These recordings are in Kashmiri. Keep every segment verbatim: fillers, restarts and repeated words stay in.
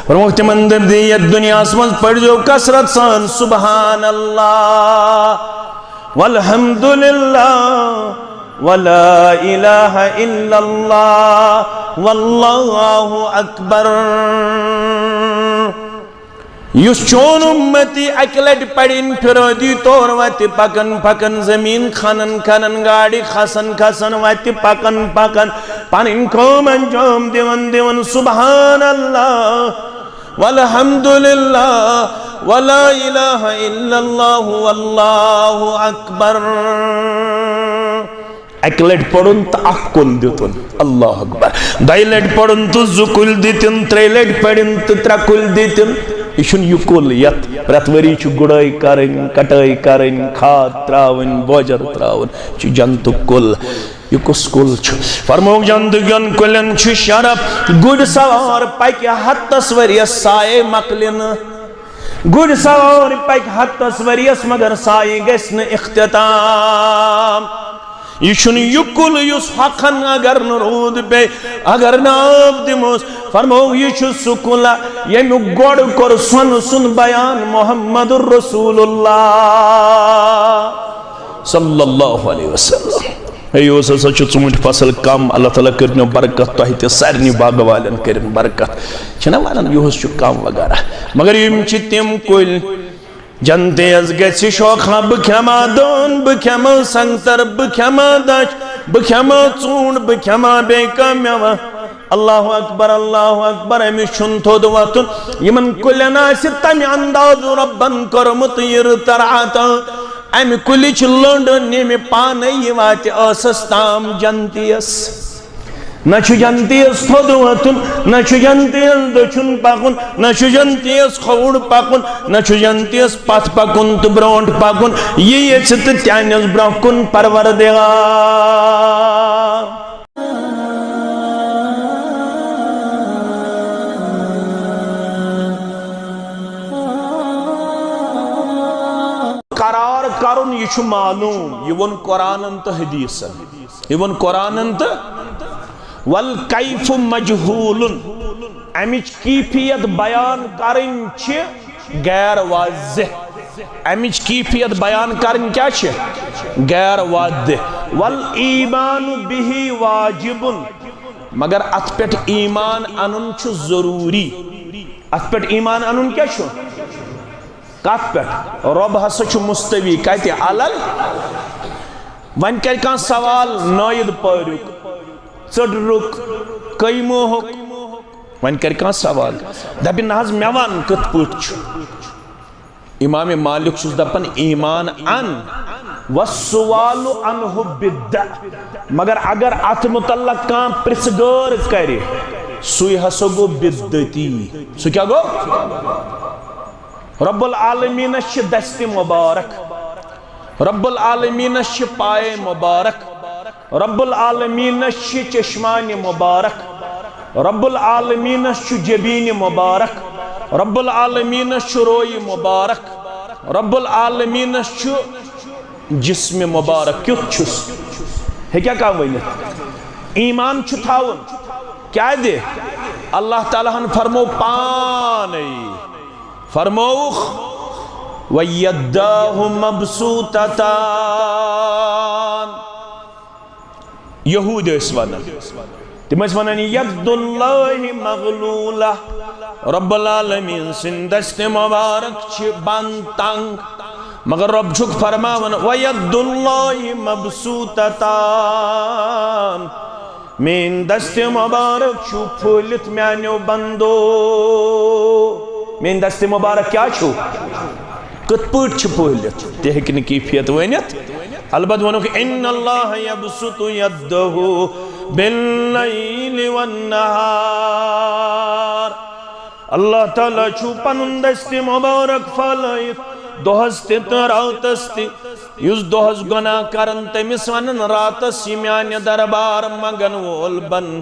فرمووُکھ تِمن، دوٚپُکھ، یتھ دُنیاہس منٛز پٔرۍزیو کثرت سان سبحان اللہ، والحمد للہ، ولا الہ الا اللہ، واللہ اکبر۔ یُس چون اُمتی اکہِ لٹہِ پرِ انفرادی طور وتہِ پکان پکان، زمین کھنان کھنان، گاڑِ کھسان کھسان، وتہِ پکان پکان، پنٕنۍ کٲم انجام دِوان دِوان، سبحان اللہ، والحمد للہ، ولا الہ الا اللہ، واللہ اکبر۔ اکہِ لٹہِ پرُن تہٕ اکھ کُل دِتُن۔ اللہ اکبر۔ دۄیہِ لٹہِ پرُن تہٕ زٕ کُلۍ دِتِن، ترٛیٚیہِ لٹہِ پرِن تہٕ ترٛےٚ کُلۍ دِتِن۔ یہِ چھُنہٕ یہِ کُل یتھ پرٛٮ۪تھ ؤری چھُ گُڈٲے کرٕنۍ، کٹٲے کرٕنۍ، کھاد ترٛاوٕنۍ، بوجر ترٛاوُن۔ یہِ چھُ جنتُک کُل۔ یہِ کُس کُل چھُ؟ فرمووُکھ، جنتہٕ کٮ۪ن کُلٮ۪ن چھُ شرف۔ گُرۍ سوار پکہِ ہتس ؤرِیس، سایے مۄکلہِ نہٕ۔ گُرۍ سوار پکہِ ہتس ؤرِیس، مگر سایہِ گژھِ نہٕ اختتام۔ یہِ چھُنہٕ یہِ کُل یُس ہۄکھن اگر نہٕ روٗد پیٚیہِ، اگر نہٕ آب دِموس۔ فرموو، یہِ چھُ سُہ کُل ییٚمیُک گۄڈٕ کوٚر سۄنہٕ سُنٛد بیان محمد رسول اللہ صلی اللہ علیہ وسلم۔ ہے، یُہُس ہسا چھُ ژوٗنٛٹھۍ فصل کم، اللہ تعالیٰ کٔرِنو برکت، تۄہہِ تہِ سارنٕے باغہٕ والٮ۪ن کٔرِن برکت۔ چھِنہ ونان، یُہُس چھُ کم وغیرہ، مگر یِم چھِ تِم کُلۍ، جنتیس گژھِ شوقہ، بہٕ کھٮ۪مہٕ دٲن، بہٕ کھٮ۪مہٕ سنگتر، بہٕ کھٮ۪مہٕ دچھ، بہٕ کھٮ۪مہٕ ژوٗنٛٹھ، بہٕ کھٮ۪مہٕ بیٚیہِ کانٛہہ مٮ۪وٕ۔ اللہ اکبر، اللہ اکبر، أمِس چھُنہٕ تھوٚد وۄتھُن۔ یِمن کُلٮ۪ن آسہِ تمہِ اندازٕ رۄبن کوٚرمُت یہِ رٕژر عطا۔ امہِ کُلِچ لٔنڈ نیمہِ پانے، یہِ واتہِ ٲسس تام جنتیس۔ نہ چھُ جنتیس تھوٚد وۄتھُن، نہ چھُ جنتیس دٔچھُن پکُن، نہ چھُ جنتیس کھووُر پکُن، نہ چھُ جنتیس پتھ پکُن تہٕ برونٛٹھ پکُن۔ یہِ یژھِ تہٕ تہِ انٮ۪س برونٛہہ کُن پروردگار۔ قرار کرُن، یہِ چھُ معلوم، یہِ ووٚن قرآنن تہٕ حدیثن۔ یہِ ووٚن قرآنن تہٕ، والکیف مجہولن، امِچ کیفیت بیان کرٕنۍ چھِ غیر واضح۔ امِچ کیفیت بیان کرٕنۍ کیٛاہ چھِ؟ غیر واضح۔ والایمان بہ واجب، مگر اتھ پٮ۪ٹھ ایمان انُن چھُ ضروٗری۔ اتھ پٮ۪ٹھ ایمان انُن کیٛاہ چھُ؟ کتھ پٮ۪ٹھ؟ رۄب ہسا چھُ مستوی کتہِ؟ علل۔ وۄنۍ کرِ کانٛہہ سوال نٲیِد پٲریُک، ژٔڈرُک، قیموہُک۔ وۄنۍ کرِ کانٛہہ سوال، دپہِ، نہ حظ، مےٚ ون کِتھ پٲٹھۍ چھُ؟ امام مالک چھُس دپان، ایمان ان، والسوال عنہ بدعہ۔ مگر اگر اتھ متعلق کانٛہہ پرژھ گٲر کرِ، سُے ہسا گوٚو بدعتی۔ سُہ کیٛاہ گوٚو؟ رب العالمینس چھِ دستِ مبارک، رب العالمینس چھِ پایہِ مبارک، رب العالمینس چھِ چشمانِ مبارک، رب العالمینس چھُ جبینِ مبارک، رب العالمینس چھُ رویہِ مبارک، رب العالمینس چھُ جسمِ مبارک۔ کیُتھ چھُس؟ ہیٚکیٛاہ کانٛہہ ؤنِتھ؟ ایمان چھُ تھاوُن۔ کیٛازِ؟ اللہ تعالیٰ ہن فرموو پانے، فرمووُکھ، وَيَدَاهُ مَبْسُوطَتَانِ۔ یہوٗدۍ ٲسۍ ونان، تِم ٲسۍ ونان، ید اللہ مغلولہ، رب العالمین سٕنٛدۍ دستِ مبارک چھِ بند، تنگ، مگر رب چھُکھ فرماوان، وَيَدُ اللَّهِ مَبْسُوطَتَانِ، میٲنۍ دستِ مبارک چھُ پھٔہلِتھ میانیو بندو۔ میٲنۍ دستِ مبارک کیٛاہ چھُ؟ کِتھ پٲٹھۍ چھُ پھٔہلِتھ؟ تہِ ہیٚکہِ نہٕ کیفیت ؤنِتھ۔ البتہٕ ووٚنُکھ، ان اللہ یبسط یدہ باللیل والنہار۔ اللہ تعالیٰ چھُ پنُن دستِ مبارک پھٔہلٲیِتھ دۄہس تہِ تہٕ راتس تہِ۔ یُس دۄہس گۄناہ کرن، تٔمِس ونن راتس، یہِ میانہِ دربار منگن وول بن،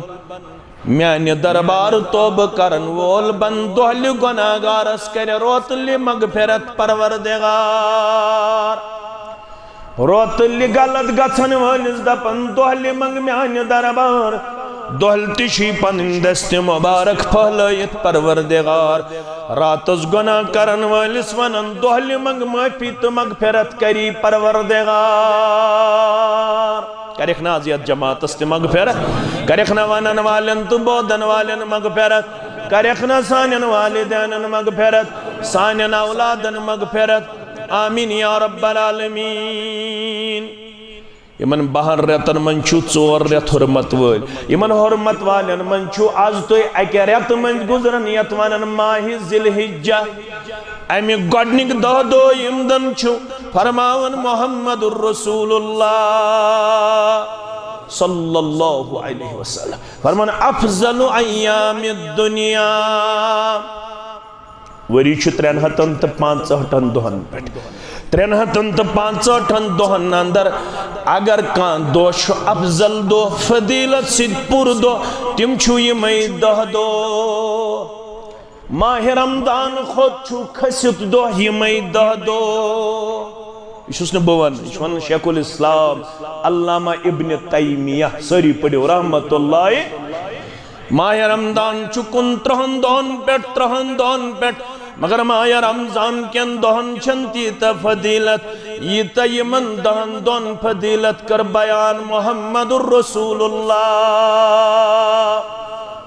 میانہِ دربار توبہٕ کرن وول بن۔ دۄہلہِ گۄناہ گارس کرِ روتلہِ مغفرت پروردگار۔ روتلہِ غلط گژھن وٲلِس دپن، دۄہلہِ منگ میانہِ دربار۔ دۄہلہِ تہِ چھُے پنٕنۍ دستِ مبارک پھٔہلٲیِتھ پروردگار۔ راتس گۄناہ کرن وٲلِس ونان، دۄہلہِ منگ معٲفی تہٕ مغفرت کری پروردگار۔ کرکھ نہ از یتھ جماعتس تہِ مغفرت؟ کرکھ نہ ونن والٮ۪ن تہٕ بوزن والٮ۪ن مغفرت؟ کرکھ نہ سانٮ۪ن والدینن مغفرت، سانٮ۪ن اولادن مغفرت؟ آمین یا رب العالمین۔ یِمن بَہَن رٮ۪تن منٛز چھُ ژور رٮ۪تھ حرمت وٲلۍ۔ یِمن حرمت والٮ۪ن منٛز چھُ از تُہۍ اَکہِ رٮ۪تہٕ منٛز گُزران، یَتھ وَنان ماہِ ذی الحجہ۔ اَمہِ گۄڈٕنِکۍ دَہ دۄہ یِم زَن چھُ، فرماوان محمد رسول اللہ صلی اللہ علیہ وسلم، فرمان افضل ایام الدنیا۔ ؤری چھُ ترٛٮ۪ن ہَتَن تہٕ پانٛژہٲٹھَن دۄہَن پٮ۪ٹھ۔ ترٛٮ۪ن ہَتَن تہٕ پانٛژہٲٹھَن دۄہَن اندر اگر کانٛہہ دۄہ چھُ افضل دۄہ، فضیلت سۭتۍ پوٗرٕ دۄہ، تِم چھُ یِمَے دَہ دۄہ۔ ماہِ رمضان کھۄتہٕ چھُ کھٔسِتھ دۄہ یِمَے دَہ دۄہ۔ یہِ چھُس نہٕ بہٕ وَنان، یہِ چھُ وَنان شیخ الاسلام علامہ ابن تیمیہ۔ سٲری پٔرِو رحمتہ اللہ۔ ماہِ رمضان چھُ کُنترٕٛہَن دۄہَن پٮ۪ٹھ، ترٕٛہَن دۄہَن پٮ۪ٹھ، مگر ماہِ رمضان کٮ۪ن دۄہَن چھَنہٕ تیٖژاہ فضیلت، ییٖژاہ یِمَن دَہَن دۄہَن فضیلت کٔر بیان محمد رسول اللہ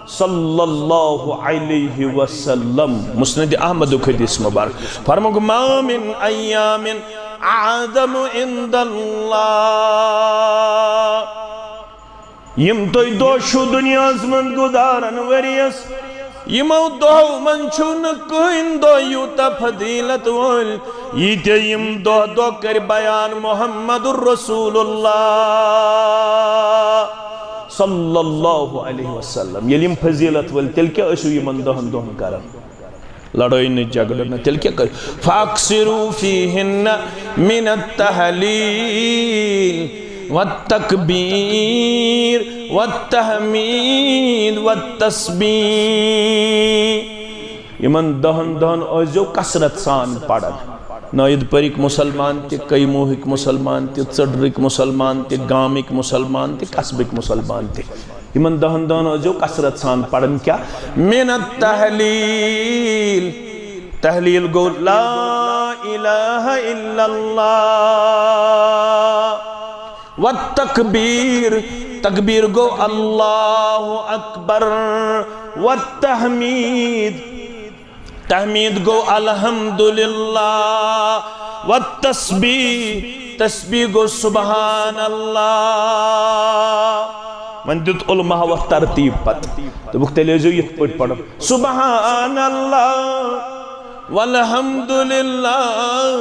صلی اللہ علیہ وسلم۔ مسند احمدُک حدیث مبارک۔ فرمووُکھ، ما من ایام اعظم عند اللہ۔ یِم تُہۍ دۄہ چھِو دُنیاہَس منٛز گُزاران ؤریَس، یِمو دۄہو منٛز چھُو نہٕ کٕہٕنۍ دۄہ یوٗتاہ فضیلت وٲلۍ، ییٖتیٛاہ یِم دۄہ، دۄہ کٔرۍ بیان محمد رسول اللہ صلی اللہ علیہ وسلم۔ ییٚلہِ یِم فضیلت وٲلۍ، تیٚلہِ کیٛاہ ٲسِو یِمَن دَہَن دۄہَن کران؟ لڑٲے نہٕ، جھگڑٕ نہٕ، تیٚلہِ کیٛاہ کٔرِو؟ فاکثروا فیہن من التہلیل والتکبیر والتحمید والتسبیح۔ یِمن دَہَن دۄہَن ٲسۍزیو کثرت سان پران۔ نٲیِد پٔرِکۍ مُسلمان تہِ، کیموٗہٕکۍ مُسلمان تہِ، ژٔڈرٕکۍ مُسلمان تہِ، گامٕکۍ مُسلمان تہِ، قصبٕکۍ مُسلمان تہِ۔ یِمن دَہَن دۄہَن ٲسۍزیو کثرت سان پران۔ کیٛاہ؟ من التہلیل۔ تہلیل گوٚو لا الہ الا اللہ۔ والتکبیر، تکبیر گوٚو اللہ اکبر۔ والتحمید، تحمید گوٚو الحمدللہ۔ والتسبیح، تسبیح گوٚو سبحان اللہ۔ وۄنۍ دیُت علماء وَتھ ترتیٖب پتہٕ۔ دوٚپُکھ، تیٚلہِ ٲسۍزیو یِتھ پٲٹھۍ پران، سبحان اللہ والحمدللہ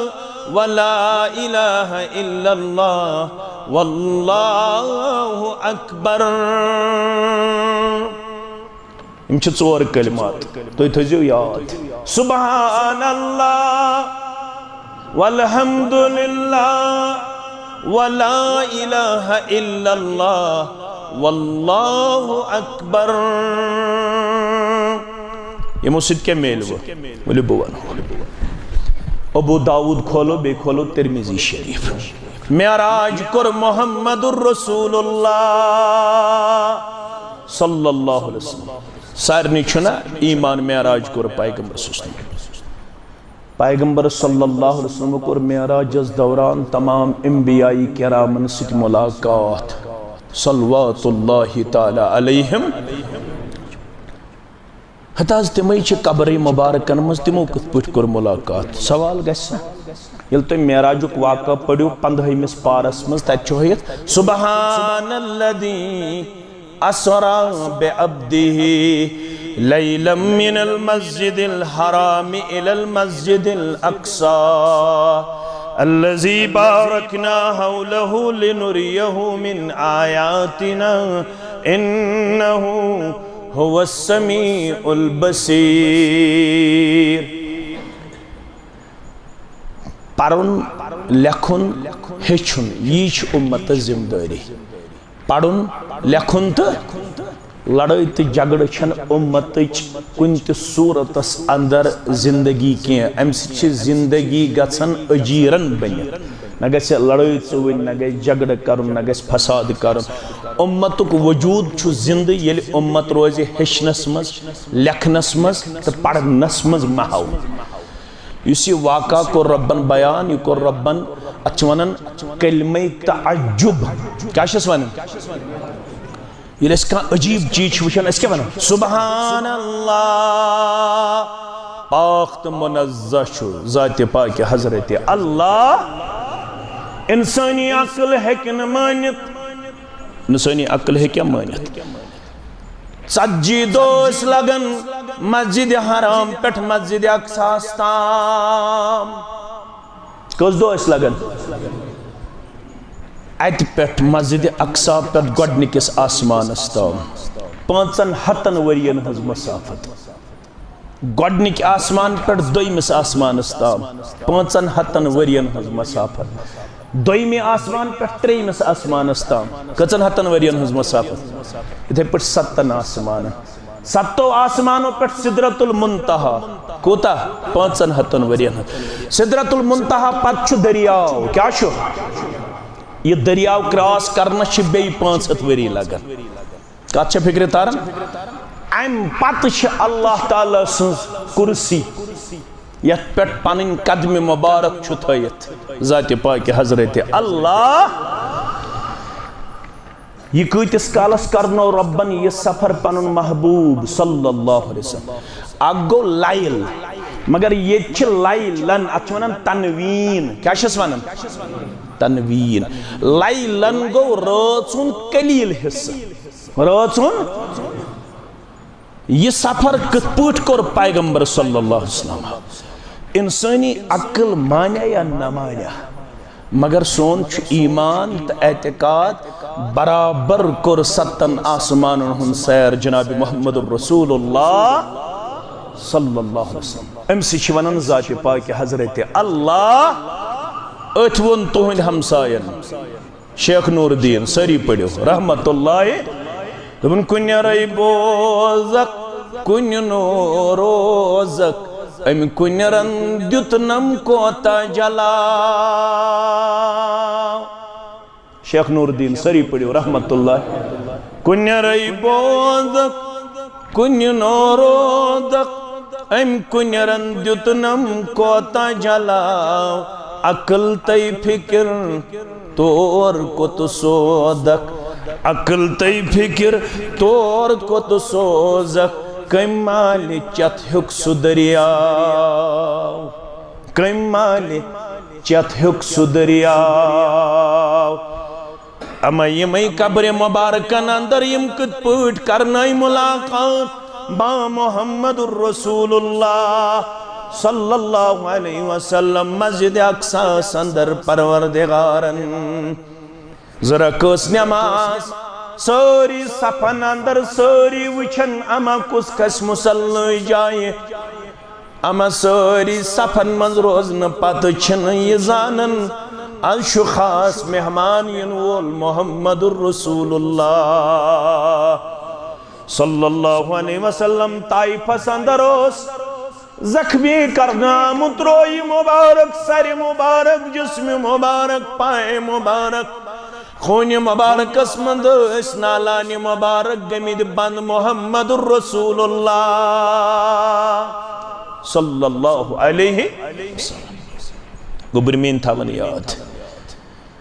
ولا الہ الا اللہ واللہ اکبر۔ یِم چھِ ژور کلمات، تُہۍ تھٲیزیو یاد۔ سبحان اللہ والحمدللہ ولا الہ الا اللہ واللہ اکبر۔ یِمو سۭتۍ کیٛاہ میلوٕ؟ ؤلِو بہٕ وَنہو۔ ابو داؤد کھولو، بیٚیہِ کھولو ترمذی شریف۔ معراج کوٚر محمد رسول اللہ صلی اللہ علیہ وسلم۔ سارنٕے چھُنہ ایمان معراج کوٚر پیغمبر صلی اللہ علیہ وسلم۔ پیغمبر صلی اللہ علیہ وسلم کوٚر معراجس دوران تمام انبیاء کرامن سۭتۍ ملاقات، صلوات اللہ تعالی علیہم۔ ہتہٕ حظ تِمے چھِ قبرِ مبارکن منٛز، تِمو کِتھ پٲٹھۍ کوٚر ملاقات؟ سوال گژھِ نہ؟ ییٚلہِ تُہۍ معراجُک واقعہ پٔرِو پندہٲیمِس پارس منٛز، تتہِ چھُ ہٲیِتھ، سبحان الذی اسرا بعبده لیلا من المسجد الحرام الی المسجد الاقصی الذی بارکنا حوله لنریه من آیاتنا انه هو السمیع البصیر۔ پرُن، لیکھُن، ہیٚچھُن، یی چھِ اُمتس ذمہٕ دٲری۔ پرُن، لیکھُن تہٕ لڑٲے تہٕ جھگڑٕ چھَنہٕ اُمتٕچ کُنہِ تہِ صوٗرتس اندر زندگی کینٛہہ۔ اَمہِ سۭتۍ چھِ زندگی گژھان اجیرن بٔنِتھ۔ نہ گژھِ لڑٲے ژوٕنۍ، نہ گژھِ جھگڑٕ کرُن، نہ گژھِ فساد کرُن۔ اُمتُک وجود چھُ زندٕ، ییٚلہِ اُمت روزِ ہیٚچھنس منٛز، لیکھنس منٛز تہٕ پرنس منٛز محو۔ یُس یہِ واقعہ کوٚر رۄبن بیان، یہِ کوٚر رۄبن، اتھ چھِ ونان کلمہ تعجب۔ کیٛاہ چھِس ونان؟ ییٚلہِ أسۍ کانٛہہ عجیٖب چیٖز چھِ وٕچھان، أسۍ کیٛاہ وَنان؟ سبحان اللہ، پاک تہٕ منزہ چھُ ذاتِ پاکِ حضرت اللہ۔ اِنسٲنی عقل ہیٚکہِ نہٕ مٲنِتھ، اِنسٲنی عقل ہیٚکیٛاہ مٲنِتھ؟ ژتجی دۄہ ٲسۍ لگان مسجد حرام پٮ۪ٹھ مسجد اقصاس تام۔ کٔژ دۄہ ٲسۍ لگان؟ اتہِ پٮ۪ٹھ مسجد اقصی پٮ۪ٹھ گۄڈنِکِس آسمانس تام پانٛژن ہتن ؤرین ہٕنٛز مسافت۔ گۄڈنِکۍ آسمان پٮ۪ٹھ دوٚیمِس آسمانس تام پانٛژن ہتن ؤرین ہٕنٛز مسافت۔ دوٚیمہِ آسمان پٮ۪ٹھ ترٛیٚیمِس آسمانس تام کٔژن ہتن ؤرین ہٕنٛز مسافت؟ یِتھے پٲٹھۍ ستن آسمانن۔ ستو آسمانو پٮ۪ٹھ سدرت المنتہا کوٗتاہ؟ پانٛژن ہتن ؤرین ہُنٛد۔ سدرت المنتہا پتہٕ چھُ دٔریاو۔ کیٛاہ چھُ؟ یہِ دٔریاو کراس کرنس چھِ بیٚیہِ پانٛژھ ہتھ ؤری لگان۔ کتھ چھےٚ فکرِ تران؟ امہِ پتہٕ چھِ اللہ تعالیٰ سٕنٛز کرسی، یتھ پٮ۪ٹھ پنٕنۍ قدمِ مبارک چھُ تھٲیِتھ ذاتِ پاکِ حضرت اللہ۔ یہِ کۭتِس کالس کرنو رۄبن یہِ سفر پنُن محبوب صلی اللہ علیہ وسلم؟ اکھ گوٚو لیل، مگر ییٚتہِ چھِ لیلن، اتھ چھِ ونان تنوین۔ کیٛاہ چھِس ونان؟ تنوین۔ لیلن گوٚو رٲژ ہُنٛد قلیل حصہٕ۔ رٲژ ہُنٛد۔ یہِ سفر کِتھ پٲٹھۍ کوٚر پیغمبر صلی اللہ علیہ وسلم؟ انسٲنی عقل مانیا یا نہ مانیا، مگر سون چھُ ایمان تہٕ اعتقاد، برابر کوٚر ستن آسمانن ہُنٛد سیر جناب محمد رسول اللہ صلی اللہ علیہ وسلم۔ أمۍ سٕے چھِ ونان ذاتِ پاکِ حضرت اللہ۔ أتھۍ ووٚن تُہنٛدۍ ہمساین شیخ نور الدین، سٲری پٔرِو، رحمت اللہ۔ دوٚپُن، کُنہِ رے بوزکھ، کُنہِ نوروزکھ، أمۍ کُنہِ رن دیُتنم کوتاہ جلاو۔ شیخ نور الدین، سٲری پٔرِو، رحمت اللہ۔ کُنہِ رے بوزکھ، کُنہِ نوروزکھ، أمۍ کُنہِ رن دیُتنم کوتاہ جلاو۔ عقل تہٕ فکر تور کوٚت سوزکھ، عقل تہٕ فکر تور کوٚت سوزکھ، کٔمۍ مالہِ چتھ ہیوٚک سُہ دٔریاو، کٔمۍ مالہِ چتھ ہیوٚک سُہ دٔریاو۔ اما یِمے قبرِ مبارکن اندر یِم کِتھ پٲٹھۍ کرنٲے ملاقات با محمد رسول اللہ صلی اللہ علیہ وسلم مسجد اقصاس اندر پروردگارن۔ زٕ رکٲژ نماز، سٲری صفن اندر، سٲری وٕچھن اما کُس کھسہِ مصلی جایہِ۔ اما سٲری صفن منٛز روزنہٕ پتہٕ چھِنہٕ یہِ زانان از چھُ خاص مہمان یِنہٕ وول محمد رسول اللہ صلی اللہ علیہ وسلم۔ طائفس اندر اوس زخمی کرنہٕ آمُت، رویہِ مبارک، سرِ مبارک، جسمِ مبارک، پایہِ مبارک، خونِ مبارکس منٛز ٲسۍ نالانہِ مبارک گٔمٕتۍ بند محمد رسول اللہ صلی اللہ علیہ وسلم۔ گوٚبرۍ میٲنۍ تھاوان یاد،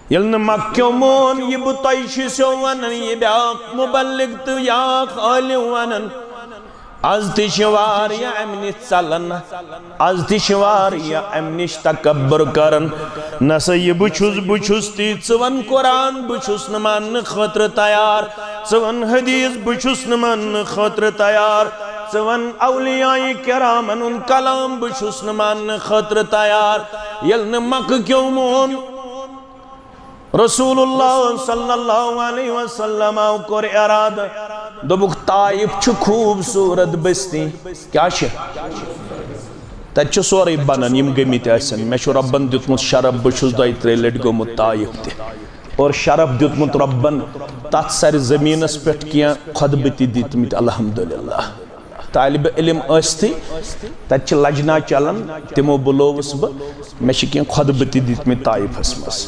ییٚلہِ نہٕ مکہٕ کیو مون یہِ بہٕ تۄہہِ چھُسو ونان، یہِ بیاکھ مبلغ تہٕ بیاکھ عالم ونان، از تہِ چھِ واریاہ امہِ نِش ژلان، از تہِ چھِ واریاہ امہِ نِش تکبر کران۔ نہ سا یہِ بہٕ چھُس، بہٕ چھُس تی، ژٕ وَن قرآن، بہٕ چھُس نہٕ ماننہٕ خٲطرٕ تیار، ژٕ وَن حدیث، بہٕ چھُس نہٕ ماننہٕ خٲطرٕ تیار، ژٕ وَن اولیاء کرامن ہُنٛد کلام، بہٕ چھُس نہٕ ماننہٕ خٲطرٕ تیار۔ ییٚلہِ نہٕ مکہٕ کیو مون، رسول اللہ صلی اللہ علیہ وسلم آو کوٚر ارادٕ، دوٚپُکھ، طائف چھُ خوٗبصوٗرت بستی۔ کیٛاہ چھِ؟ تَتہِ چھُ سورُے بنان، یِم گٔمٕتۍ آسن۔ مےٚ چھُ رۄبن دیُتمُت شرف، بہٕ چھُس دۄیہِ ترٛیٚیہِ لٹہِ گوٚمُت طائف تہِ۔ اور شرف دیُتمُت رۄبن تَتھ سرِ زٔمیٖنس پٮ۪ٹھ کینٛہہ خطبہٕ تہِ دِتمٕتۍ، الحمدللہ۔ طالب علم ٲسۍتھٕے، تَتہِ چھِ لجنا چلان، تِمو بُلووُس بہٕ، مےٚ چھِ کینٛہہ خطبہٕ تہِ دِتمٕتۍ طائفس منٛز۔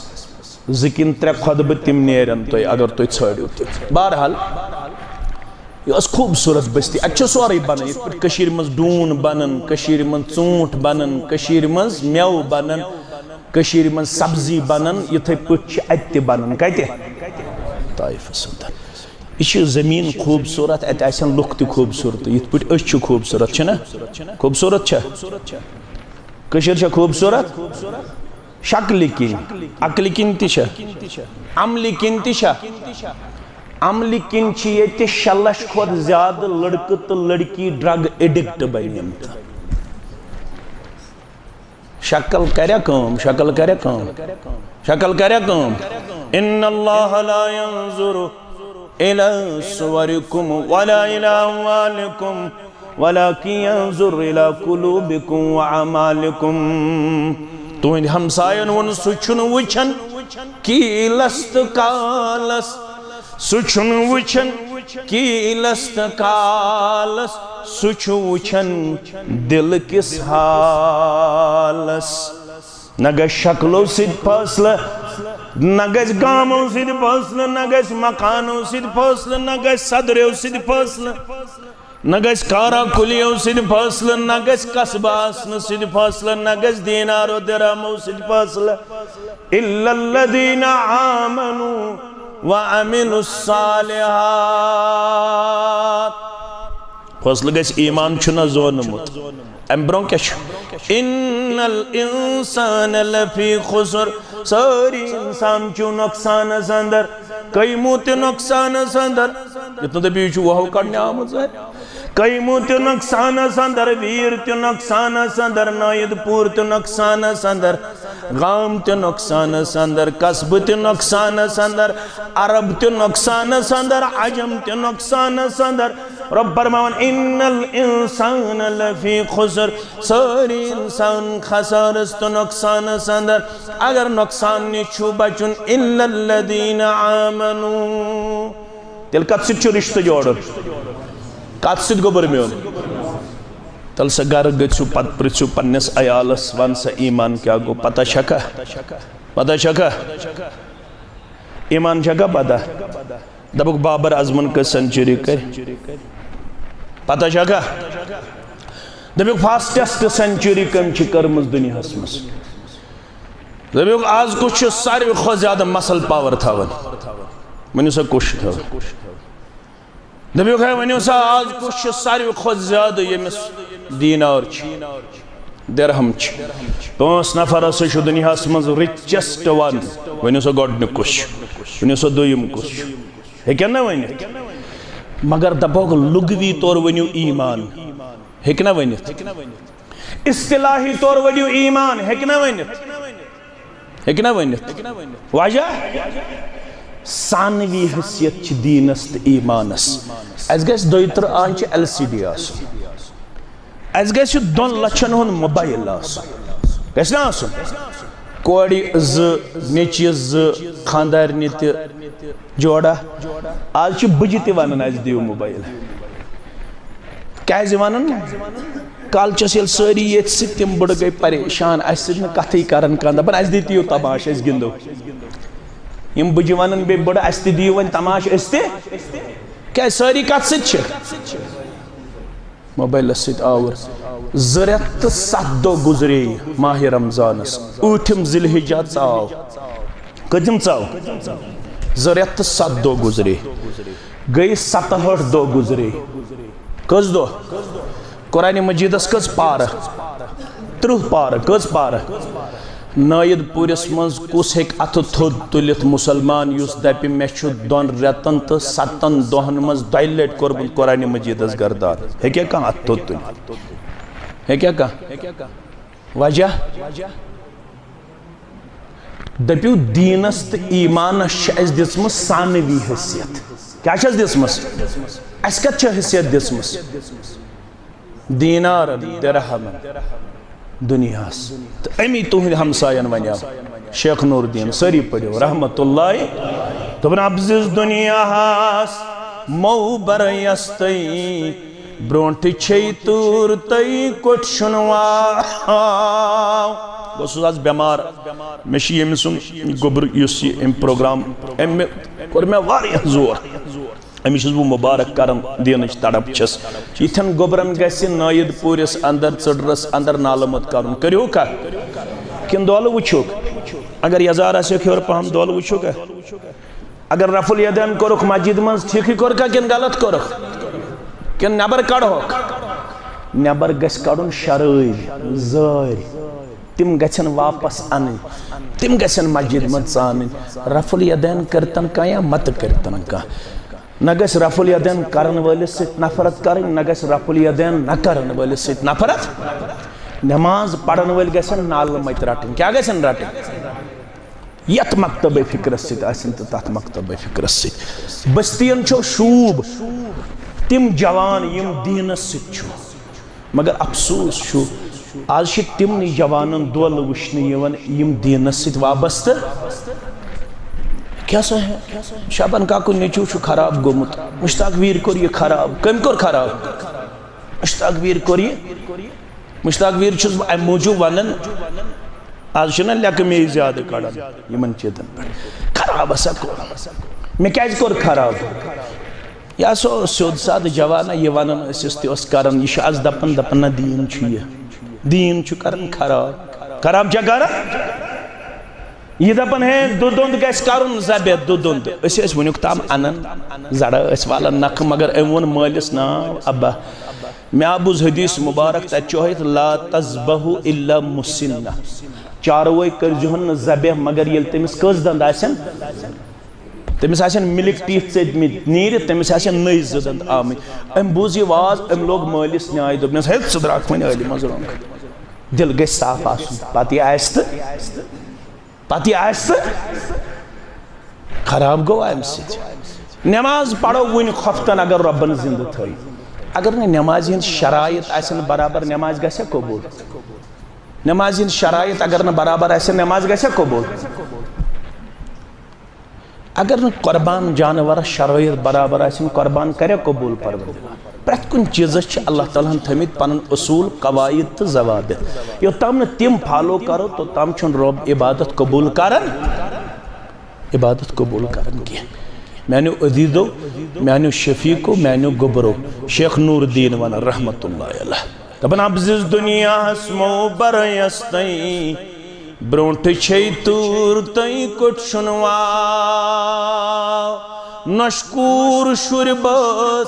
زٕ کِنہٕ ترٛےٚ خطبہٕ تِم نیرن تۄہہِ، اگر تُہۍ ژھٲنٛڈِو تہِ۔ بہرحال، یہِ ٲس خوٗبصوٗرت بستی۔ اَتہِ چھُ سورُے بنان، یِتھ پٲٹھۍ کٔشیٖرِ منٛز ڈوٗن بنان، کٔشیٖرِ منٛز ژوٗنٛٹھ بنان، کٔشیٖرِ منٛز مٮ۪وٕ بنان، کٔشیٖرِ منٛز سبزی بنان، یِتھَے پٲٹھۍ چھِ اَتہِ تہِ بنان۔ کَتہِ؟ طائفس اندر۔ یہِ چھِ زٔمیٖن خوٗبصوٗرت، اَتہِ آسن لُکھ تہِ خوٗبصوٗرت، یِتھ پٲٹھۍ أسۍ چھِ خوٗبصوٗرت، چھِنہ؟ خوٗبصوٗرت چھا؟ کٔشیٖر چھا خوٗبصوٗرت؟ شکلہِ کِنۍ، عقلہِ کِنۍ تہِ چھا، عملہِ کِنۍ تہِ چھا؟ عملہِ کِنۍ چھِ ییٚتہِ شےٚ لچھ کھۄتہٕ زیادٕ لڑکہٕ تہٕ لڑکی ڈرگ ایڈکٹ بنیمتہٕ۔ شکل کریا کٲم، شکل کریا کٲم، شکل کریا کٲم۔ ان اللہ لا ينظر الى صوركم ولا الى اموالكم ولكن ينظر الى قلوبكم واعمالكم۔ تُہنٛدِ ہمساین ووٚن، سُہ چھُنہٕ وٕچھان کیٖلس تہٕ کالس، سُہ چھُنہٕ وٕچھان کیٖلس تہٕ کالس، سُہ چھُ وٕچھان دِل کِس حالس۔ نہ گژھِ شکلو سۭتۍ فٲصلہٕ، نہ گژھِ گامو سۭتۍ فٲصلہٕ، نہ گژھِ مکانو سۭتۍ فٲصلہٕ، نہ گژھِ صدرو سۭتۍ فٲصلہٕ، نہ گژھِ کارا کُلیو سۭتۍ فٲصلہٕ، نہ گژھِ قصبہٕ آسنہٕ سۭتۍ فٲصلہٕ، نہ گژھِ دینار و درہمو سۭتۍ فٲصلہٕ۔ الا الذين آمنوا وعملوا الصالحات۔ فٲصلہٕ گژھِ ایمان چھُنہ زونمُت۔ امہِ برونٛہہ کیٛاہ چھُ؟ ان الانسان لفی خسر۔ سٲری انسان چھُ نۄقصانس اندر۔ کٔیمو تہِ نۄقصانس اندر۔ یُتھ نہٕ دٔپِو، یہِ چھُ وۄہو کڑنہِ آمُت ظٲہِر۔ کٔیمو تہِ نۄقصانس اندر، ویٖر تہِ نۄقصانس اندر، نٲیِد پوٗر تہِ نۄقصانس اندر، گام تہِ نۄقصانس اندر، قصبہٕ تہِ نۄقصانس اندر، عرب تہِ نۄقصانس اندر، عجم تہِ نۄقصانس اندر۔ رۄب فرماوان، ان الانسان لفی خسر، سٲری انسان خسارس تہٕ نۄقصانس اندر۔ اگر نۄقصان نِش چھُ بچُن، الا الذین آمنوا، تیٚلہِ کتھ سۭتۍ چھُ رشتہٕ جوڑُن؟ کتھ سۭتۍ، گوٚبُر میون؟ تیٚلہِ سا گرٕ گٔژھِو، پتہٕ پرژھِو پننِس عیالس، ون سا، ایمان کیٛاہ گوٚو؟ پتہ چھکھا؟ پتہ چھکھا؟ ایمان چھکھا پتہ؟ دپُکھ، بابر اعظمن کٔژ سینچری کٔرۍ؟ پتہ چھکھا؟ دپُکھ، فاسٹسٹ سینچری کٔمۍ چھِ کٔرمٕژ دُنیاہس منٛز؟ دپُکھ، از کُس چھُ ساروی کھۄتہٕ زیادٕ مسل پاور تھاوان؟ ؤنِو سا، کُس چھُ تھاوان؟ دپُکھ، ہے، ؤنِو سا، از کُس چھُ ساروی کھۄتہٕ زیادٕ، ییٚمِس دینار چھِ، درہم چھِ؟ پانٛژھ نفر ہسا چھُ دُنیاہس منٛز richest one۔ ؤنِو سا، گۄڈٕنیُک کُس چھُ؟ ؤنِو سا، دوٚیِم کُس چھُ؟ ہیٚکن نہ ؤنِتھ؟ مگر دپوکھ، لغوی طور ؤنِو ایمان، ہیٚکہِ نہ ؤنِتھ؟ اصطلاحی طور ؤنِو ایمان، ہیٚکہِ نہ ؤنِتھ؟ ہیٚکہِ نہ ؤنِتھ؟ وجہ؟ ثانوی حیثیت چھِ دیٖنس تہٕ ایمانس۔ اسہِ گژھِ دۄیہِ ترٕٛہ آنچہِ ایل سی ڈی آسُن۔ اسہِ گژھِ دۄن لچھن ہُنٛد موبایل آسُن۔ گژھِ نہ آسُن؟ کورِ زٕ، نیٚچوِس زٕ، خانٛدارنہِ تہِ جوڑا۔ آز چھِ بٕجہِ تہِ ونان، اسہِ دِیِو موبایل۔ کیازِ ونان؟ کالچس ییٚلہِ سٲری ییٚتہِ سۭتۍ، تِم بٕڑٕ گٔے پریشان، اسہِ سۭتۍ نہٕ کتھٕے کران کانٛہہ، دپان، اسہِ دِتِو تماش، أسۍ گِنٛدو۔ یِم بٕجہِ ونان بیٚیہِ بٕڑٕ، اسہِ تہِ دِیِو وۄنۍ تماش، أسۍ تہِ۔ کیازِ سٲری کتھ سۭتۍ چھِ؟ موبایلس سۭتۍ آوُر۔ زٕ رٮ۪تھ تہٕ ستھ دۄہ گُزرے ماہِ رمضانس، ٲٹھِم ذی الحجہ ژاو۔ کٔژِم ژاو؟ زٕ رٮ۪تھ تہٕ ستھ دۄہ گُزرے۔ گٔے ستہٲٹھ دۄہ گُزرے۔ کٔژ دۄہ؟ قرآن مجیدس کٔژ پارٕ؟ ترٕٛہ پارٕ۔ کٔژ پارٕ؟ نٲیِد پوٗرِس منٛز کُس ہیٚکہِ اَتھٕ تھوٚد تُلِتھ مُسلمان، یُس دَپہِ، مےٚ چھُ دۄن رٮ۪تن تہٕ سَتَن دۄہن منٛز دۄیہِ لٹہِ کوٚرمُت قرآن مجیدس گردان؟ ہیٚکیٛاہ کانٛہہ اَتھٕ تھوٚد تُلِتھ؟ ہیٚکیٛاہ کانٛہہ؟ وجہ؟ دٔپِو، دیٖنس تہٕ ایٖمانس چھِ اَسہِ دِژمٕژ ثانوی حیثیت۔ کیٛاہ چھَس دِژمٕژ؟ اَسہِ کَتھ چھےٚ حیثیت دِژمٕژ؟ دینارن، درہمن، دنیاہس۔ تہٕ امی تُہنٛدِ ہمساین ونیو، شیخ نور الدین، سٲری پٔرِو، رحمت اللہ۔ دوٚپُن، اپزِس دنیاہس مو برَیستَے، برونٛٹھ چھے تۭر تہٕ کوٚٹ شُنوا۔ بہٕ اوسُس آز بٮ۪مار۔ مےٚ چھُ ییٚمہِ سُنٛد گوٚبُر، یُس یہِ أمۍ پروگرام، أمۍ کوٚر مےٚ واریاہ زور۔ أمِس چھُس بہٕ مُبارک کران، دینٕچ تڑپ چھَس۔ یِتھٮ۪ن گوٚبرن گژھِ نٲیِد پوٗرِس اندر، ژٔڈرس اندر نالہٕ مت کرُن۔ کٔرِو کھا؟ کِنہٕ دولہٕ وٕچھُکھ؟ اگر یزار آسہِ ہیوٚر پہم، دولہٕ وٕچھُکھ؟ اگر رفع الیدین کوٚرُکھ مسجد منٛز، ٹھیٖکھٕے کوٚرکھا کِنہٕ غلط کوٚرُکھ؟ کِنہٕ نٮ۪بر کڑہوکھ؟ نٮ۪بر گژھِ کڑُن شرٲرۍ، زٲرۍ۔ تِم گژھن واپس انٕنۍ، تِم گژھن مسجد منٛز ژانٕنۍ۔ رفع الیدین کٔرتن کانٛہہ یا متہٕ کٔرتن کانٛہہ۔ نہ گژھِ رفع الیدین کرن وٲلِس سۭتۍ نفرت کرٕنۍ، نہ گژھِ رفع الیدین نہ کرن وٲلِس سۭتۍ نفرت۔ نماز پرن وٲلۍ گژھن نالہٕ متۍ رٹٕنۍ۔ کیٛاہ گژھن رٹٕنۍ؟ یتھ مکتبہ فکرس سۭتۍ آسن تہٕ تتھ مکتبہ فکرس سۭتۍ۔ بستین چھو شوب تِم جوان یِم دینس سۭتۍ چھُ، مگر افسوس چھُ، آز چھِ تِمنٕے جوانن دولہٕ وٕچھنہٕ یِوان یِم دینس سۭتۍ وابستہٕ۔ کیٛاہ سا ہے؟ شابان کاکُن نیٚچوٗ چھُ خراب گوٚمُت، مشتاق ویر کوٚر یہِ خراب۔ کٔمۍ کوٚر خراب؟ مشتاق ویر کوٚر یہِ مشتاق ویر چھُس بہٕ امہِ موٗجوٗب ونان، آز چھُنہ لیکہٕ مے زیادٕ کڑان یِمن چیٖزن پٮ۪ٹھ۔ خراب ہسا کوٚر۔ مےٚ کیازِ کوٚر خراب؟ یہِ ہسا اوس سیوٚد سادٕ جوانا، یہِ ونان ٲسِس تہِ اوس کران۔ یہِ چھُ آز دپان، دپان نہ دیٖن چھُ یہِ، دیٖن چھُ کران خراب۔ خراب چھا کران؟ یہِ دپان ہے دُدُند گژھِ کرُن ذبح، دُدُند۔ أسۍ ٲسۍ وٕنیُک تام انان، زڑا ٲسۍ والان نکھٕ، مگر أمۍ ووٚن مٲلِس ناو ابا۔ مےٚ بوٗز حدیث مبارک، تَتہِ چھُ ہٲیِتھ، "لا تذبحوا الا مسنہ"۔ چاروٲے کٔرۍزِہون نہٕ ذبح مگر ییٚلہِ تٔمِس کٔژ دَنٛد آسن؟ تٔمِس آسن مِلِک ٹیٖتھ ژٔٹمٕتۍ نیٖرِتھ، تٔمِس آسن نٔوۍ زٕ دَنٛد آمٕتۍ۔ أمۍ بوٗز یہِ واز، أمۍ لوگ مٲلِس نیاے، دوٚپنَس، "ہے، ژٕ درٛاکھ وۄنۍ عٲلمَس رۄنٛگ۔ دِل گژھِ صاف آسُن۔" پَتہٕ یہِ آسہِ تہٕ پتہٕ یہِ آسہِ تہٕ خراب گوٚو امہِ سۭتۍ۔ نماز پرو وُنہِ خۄفتن اگر رۄبن زندٕ تھٲیِو۔ اگر نہٕ نمازِ ہٕنٛدۍ شرایط آسن برابر، نماز گژھِ قبول؟ نمازِ ہٕنٛدۍ شرایط اگر نہٕ برابر آسن، نماز گژھِ قبول؟ اگر نہٕ قربان جانورس شرٲیط برابر آسن، قربان کرِ قبول پروردگار؟ پرٛٮ۪تھ کُنہِ چیٖزس چھِ اللہ تعالیٰ ہن تھٲومٕتۍ پنٕنۍ اصوٗل، قواعد تہٕ ضوابط۔ یوٚتام نہٕ تِم فالو کرو، توٚتام چھُنہٕ رۄب عبادت قبول کران، عبادت قبول کران کینٛہہ۔ میانیو عزیزو، میانیو شفیقو، میانیو گوٚبرو، شیخ نور الدین ونان رحمت اللہ علیہ۔ دپان، ابزِز دُنیاہس مو برٲیس تٔۍ، برونٛٹھ چھے تۭر تٔۍ کوٚٹ شُنوا۔ نۄشکوٗر شُرۍ بٲژ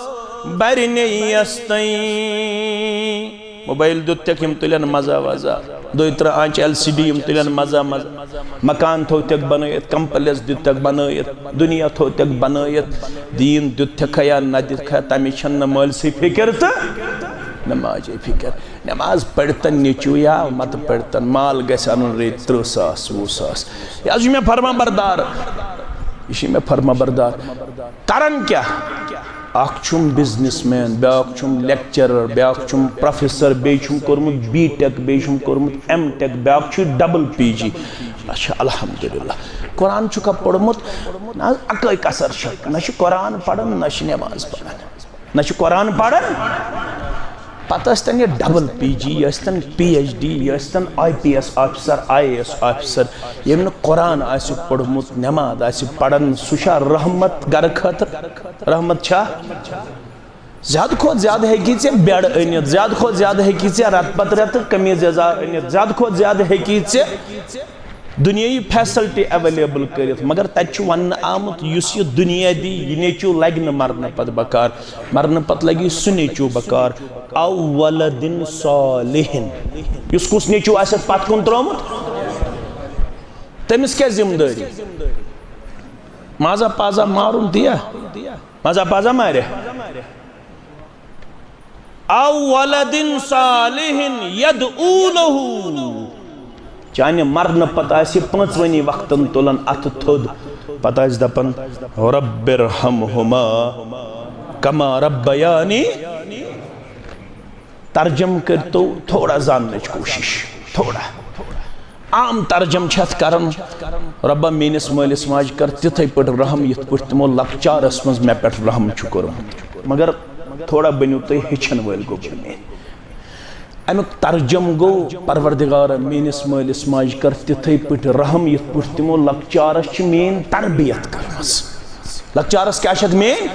برِ نییس تٔۍ۔ موبایل دیُت تیٚکھ، یِم تُلن مزہ وزہ۔ دوٚے ترٛہ آنچہِ ایل سی ڈی، یِم تُلن مزہ مزہ۔ مکان تھوٚو تیٚکھ بنٲیِتھ، کمپلیکس دیُت تیٚکھ بنٲیِتھ، دُنیا تھوٚو تیٚکھ بنٲیِتھ۔ دیٖن دیُت تھیٚکھا یا نہ دیُت تھیٚکھا، تَمِچ چھَنہٕ نہ مٲلسٕے فِکر تہٕ نہ ماجے فِکر۔ نماز پٔرۍتن نیٚچوٗ یا مت پٔرۍتن، مال گژھِ اَنُن رٔتۍ ترٕٛہ ساس، وُہ ساس۔ یہِ حظ چھُ مےٚ فرما بردار، یہِ چھُ مےٚ فرما بردار۔ کرن کیٛاہ؟ اکھ چھُم بزنس مین، بیٛاکھ چھُم لیکچرر، بیٛاکھ چھُم پروفیسر، بیٚیہِ چھُم کوٚرمُت بی ٹیک، بیٚیہِ چھُم کوٚرمُت ایم ٹیک، بیٛاکھ چھُ ڈبل پی جی۔ اچھا، الحمدللہ۔ قرآن چھُکھا پوٚرمُت؟ نہ حظ، اَکٲے کثر چھےٚ، نہ چھُ قرآن پران، نہ چھِ نماز پران۔ نہ چھُ قرآن پران۔ پتہٕ ٲسۍتن یہِ ڈبل پی جی، یہِ ٲسۍتن پی ایچ ڈی، یہِ ٲسۍتن I P S officer, I A S officer, ییٚمۍ نہٕ قرآن آسہِ پوٚرمُت، نماز آسہِ پران، سُہ چھا رحمت گرٕ خٲطرٕ؟ رحمت چھا؟ زیادٕ کھۄتہٕ زیادٕ ہیٚکی ژےٚ بیڈ أنِتھ، زیادٕ کھۄتہٕ زیادٕ ہیٚکی ژےٚ رٮ۪تہٕ پتہٕ رٮ۪تہٕ قمیٖض یزار أنِتھ، زیادٕ کھۄتہٕ زیادٕ ہیٚکی ژےٚ دُنیٲیی فیسلٹی ایویلیبل کٔرِتھ، مگر تَتہِ چھُ وننہٕ آمُت، یُس یہِ دُنیا دی، یہِ نیٚچوٗ لگہِ نہٕ مرنہٕ پتہٕ بکار، مرنہٕ پتہٕ لگہِ سُہ نیٚچوٗ بکار۔ او ولدن صالحن، یُس کُس نیٚچوٗ آسٮ۪تھ پتھ کُن ترٛوومُت، تٔمِس کیٛاہ ذمہٕ دٲری؟ مازا پازا مارُن دِیا؟ مازا پازا مارِ؟ او ولدن صالحن یدعو لہ۔ چانہِ مرنہٕ پتہٕ آسہِ پانٛژوٕنی وقتن تُلان اتھٕ تھوٚد، پتہٕ آسہِ دپان، "رب ارحمہما کما ربیانی۔" ترجم کٔرتو تھوڑا زاننٕچ کوٗشش، تھوڑا۔ عام ترجم چھِ اتھ کران، "رۄبا، میٲنِس مٲلِس ماجہِ کر تِتھے پٲٹھۍ رحم، یِتھ پٲٹھۍ تِمو لۄکچارس منٛز مےٚ پٮ۪ٹھ رحم چھُ کوٚرمُت۔" مگر تھوڑا بٔنِو تُہۍ ہیٚچھن وٲلۍ، گوٚو بٔنِو۔ اَمیُک ترجم گوٚو، پروردگارا، میٲنِس مٲلِس ماجہِ کر تِتھے پٲٹھۍ رحم، یِتھ پٲٹھۍ تِمو لۄکچارس چھِ میٲنۍ تربیت کٔرمٕژ۔ لۄکچارس کیٛاہ چھکھ میٲنۍ؟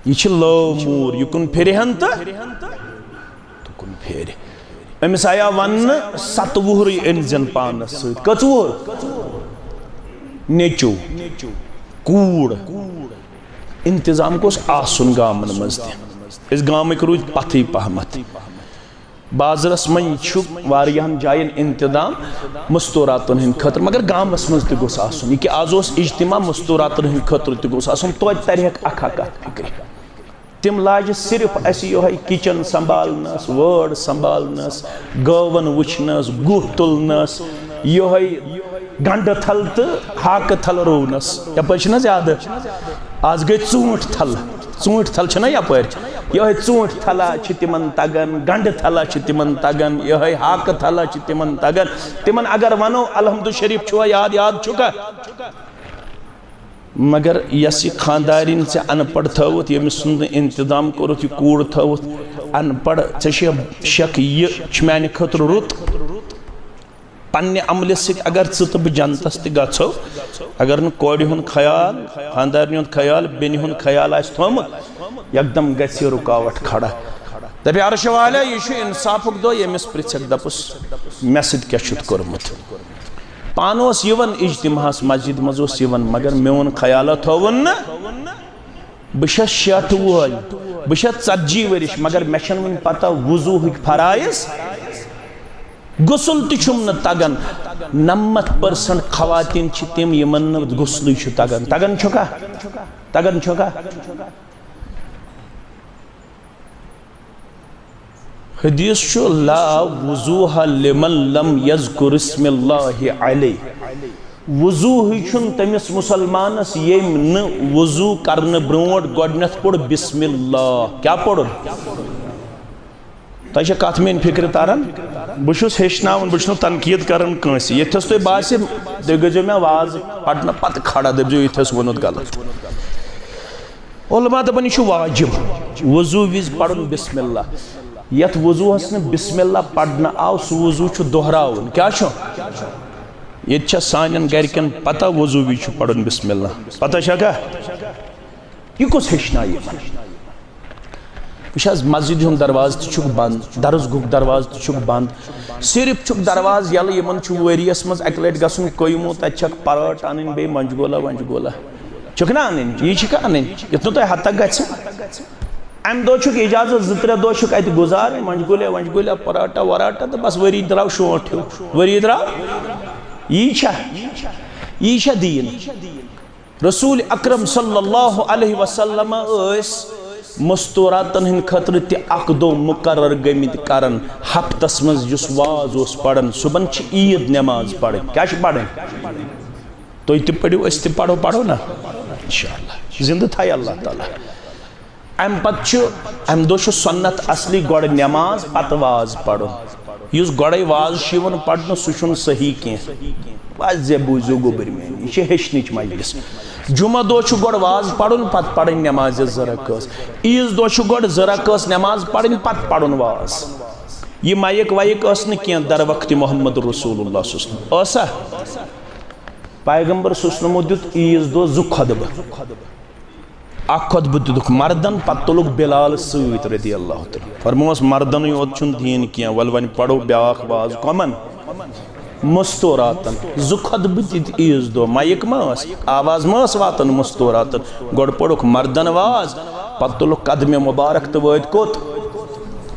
یہِ چھِ لٲو موٗر، یہِ کُن پھِرِ ہن تہٕ تُکُن پھیرِ۔ أمِس آیا وننہٕ، "ستہٕ وُہرٕے أنۍ زٮ۪ن پانس سۭتۍ۔" کٔژ وُہُر؟ نیٚچو، کوٗر۔ انتظام گوٚژھ آسُن گامن منٛز تہِ۔ أسۍ گامٕکۍ روٗدۍ پتھٕے پہمتھ۔ بازرس منٛز چھُ واریاہن جاین انتظام مستوراتن ہٕنٛدِ خٲطرٕ، مگر گامس منٛز تہِ گوٚژھ آسُن۔ یہِ کہِ آز اوس اجتماع، مستوراتن ہٕنٛدِ خٲطرٕ تہِ گوٚژھ آسُن، توتہِ ترِ ہا اکھ اکھ کتھ فکرِ۔ تِم لاجہِ صرف اسہِ یِہوٚے کچن سنبھالنس، وٲر سنبھالنس، گٲون وٕچھنس، گُہہ تُلنس، یِہوٚے گنڈٕ تھل تہٕ ہاکہٕ تھل رُونس۔ یپٲرۍ چھِنہٕ حظ یادٕ؟ آز گٔے ژوٗنٛٹھۍ تھل۔ ژوٗنٛٹھۍ تھل چھِنہ یپٲرۍ؟ یِہوٚے ژوٗنٛٹھۍ تھلا چھِ تِمن تگان، گنڈٕ تھلا چھِ تِمن تگان، یِہوٚے ہاکہٕ تھلا چھِ تِمن تگان۔ تِمن اگر ونو، "الحمد شریف چھُوا یاد؟" یاد چھُکھا؟ مگر یۄس یہِ خاندارِنۍ ژےٚ ان پڑھ تھٲوٕتھ، ییٚمِس سُنٛد نہٕ انتظام کوٚرُتھ، یہِ کوٗر تھٲوٕتھ ان پڑھ، ژےٚ چھےٚ شک، یہِ چھُ میانہِ خٲطرٕ رُت؟ پننہِ عملہِ سۭتۍ اگر ژٕ تہٕ بہٕ جنتس تہِ گژھو، اگر نہٕ کورِ ہُنٛد خیال، خاندارنہِ ہُنٛد خیال، بیٚنہِ ہُنٛد خیال آسہِ تھوٚومُت، یکدم گژھِ یہِ رُکاوٹ کھڑا۔ دپہِ، "عرش والیا، یہِ چھُ انصافُک دۄہ، ییٚمِس پرژھکھ، دپُس، مےٚ سۭتۍ کیٛاہ چھُتھ کوٚرمُت؟" پانہٕ اوس یِوان اجتماعس، مسجد منٛز اوس یِوان، مگر میون خیالا تھووُن نہٕ۔ بہٕ چھَس شیٹھ وُہَن، بہٕ چھَس ژتجی ؤرِش، مگر مےٚ چھَنہٕ وُنہِ پتہ وضوٗہٕکۍ فرائض، غسل تہِ چھُم نہٕ تگان۔ نَمَتھ percent خواتین چھِ تِم، یِمن نہٕ غسلٕے چھُ تگان۔ تگان چھُکھا؟ تگان چھُکھا؟ حدیث چھُ، "لا وضوء لمن لم یذکر اسم اللہ علیہ۔" وضوٗ ہٕے چھُنہٕ تٔمِس مُسلمانس، ییٚمۍ نہٕ وضوٗ کرنہٕ برونٛٹھ گۄڈٕنٮ۪تھ پوٚر بسم اللہ۔ کیٛاہ پوٚرُن؟ تۄہہِ چھا کتھ میٲنۍ فکرِ تران؟ بہٕ چھُس ہیٚچھناوان، بہٕ چھُس نہٕ تنقید کران کٲنٛسہِ۔ ییٚتھس تۄہہِ باسہِ، تُہۍ گٔژھۍزیو مےٚ واز پرنہٕ پتہٕ کھڑا، دٔپۍزیو، "ییٚتھس ووٚنُتھ غلط۔" علماء دپان، یہِ چھُ واجب وضوٗ وِزِ پرُن بسم اللہ۔ یتھ وضوٗہس نہٕ بسم اللہ پرنہٕ آو، سُہ وضوٗ چھُ دۄہراوُن۔ کیٛاہ چھُ؟ ییٚتہِ چھا سانٮ۪ن گرِکٮ۪ن پتہ وضوٗ وِزِ چھُ پرُن بسم اللہ؟ پتہ چھا کانٛہہ؟ یہِ کُس ہیٚچھنایہِ یِمن؟ وٕچھ حظ، مسجد ہُنٛد دروازٕ تہِ چھُکھ بنٛد، درس گُہُک دروازٕ تہِ چھُکھ بنٛد، صرف چھُکھ دروازٕ یَلہٕ۔ یِمن چھُ ؤریَس منٛز اَکہِ لَٹہِ گژھُن کویمو، تَتہِ چھَکھ پرٲٹھ اَنٕنۍ، بیٚیہِ مۄنجہِ گولا وۄنجہِ گولا۔ چھُکھ نا اَنٕنۍ؟ یی چھِکھ اَنٕنۍ، یُتھ نہٕ تۄہہِ ہتک گژھِ۔ اَمہِ دۄہ چھُکھ اجازت، زٕ ترٛےٚ دۄہ چھُکھ اَتہِ گُزارٕنۍ، مۄنجہِ گولا وۄنجہِ گولا، پرٲٹھا وراٹھا، تہٕ بس ؤری درٛاو شونٛٹھ ہیوٗ۔ ؤری درٛاو؟ یی چھا؟ یی چھا دیٖن؟ رسول اکرم صلی اللہ علیہ وسلم ٲسۍ مستوراتن ہٕنٛدِ خٲطرٕ تہِ اکھ دۄہ مقرر گٔمٕتۍ کران، ہفتس منٛز یُس واز اوس پران۔ صبحن چھِ عیٖد نماز پرٕنۍ۔ کیٛاہ چھِ پرٕنۍ؟ تُہۍ تہِ پٔرِو، أسۍ تہِ پرو، پرو نا؟ انشاءاللہ۔ زندٕ تھایہِ اللہ تعالیٰ۔ امہِ پتہٕ چھُ، امہِ دۄہ چھُ سنت اصلی گۄڈٕ نماز، پتہٕ واز پرُن۔ یُس گۄڈے واز چھُ یِوان پرنہٕ، سُہ چھُنہٕ صحیح کینٛہہ۔ واضح بوٗزِو گوٚبٕرۍ میٲنۍ، یہِ چھِ ہیٚچھنٕچ مجلس۔ جمعہ دۄہ چھُ گۄڈٕ واز پرُن، پتہٕ پرٕنۍ نمازِ زٕ رکٲژ۔ عیٖذ دۄہ چھُ گۄڈٕ زٕ رکٲژ نماز پرٕنۍ، پتہٕ پرُن واز۔ یہِ مایک وایک ٲس نہٕ کینٛہہ در وقتِ محمد رسول اللہ صلی اللہ علیہ وسلم۔ ٲسا؟ پیغمبر صلی اللہ علیہ وسلمو دیُت عیٖذ دۄہ زٕ خطبہٕ۔ اکھ خطبہٕ دِتُکھ مردن، پتہٕ تُلُکھ بلال سۭتۍ رضی اللہ تعالیٰ۔ فرموس، مردنٕے یوت چھُنہٕ دیٖن کینٛہہ، ولہٕ وۄنۍ پرو بیٛاکھ واز۔ کۄمن؟ مستوراتن۔ زٕ خطبہٕ دِتۍ عیٖذ دۄہ۔ مایک ما ٲس؟ آواز ما ٲس واتان مستوراتن؟ گۄڈٕ پوٚرُکھ مردن واز، پتہٕ تُلُکھ قدمِ مبارک تہٕ وٲتۍ کوٚت؟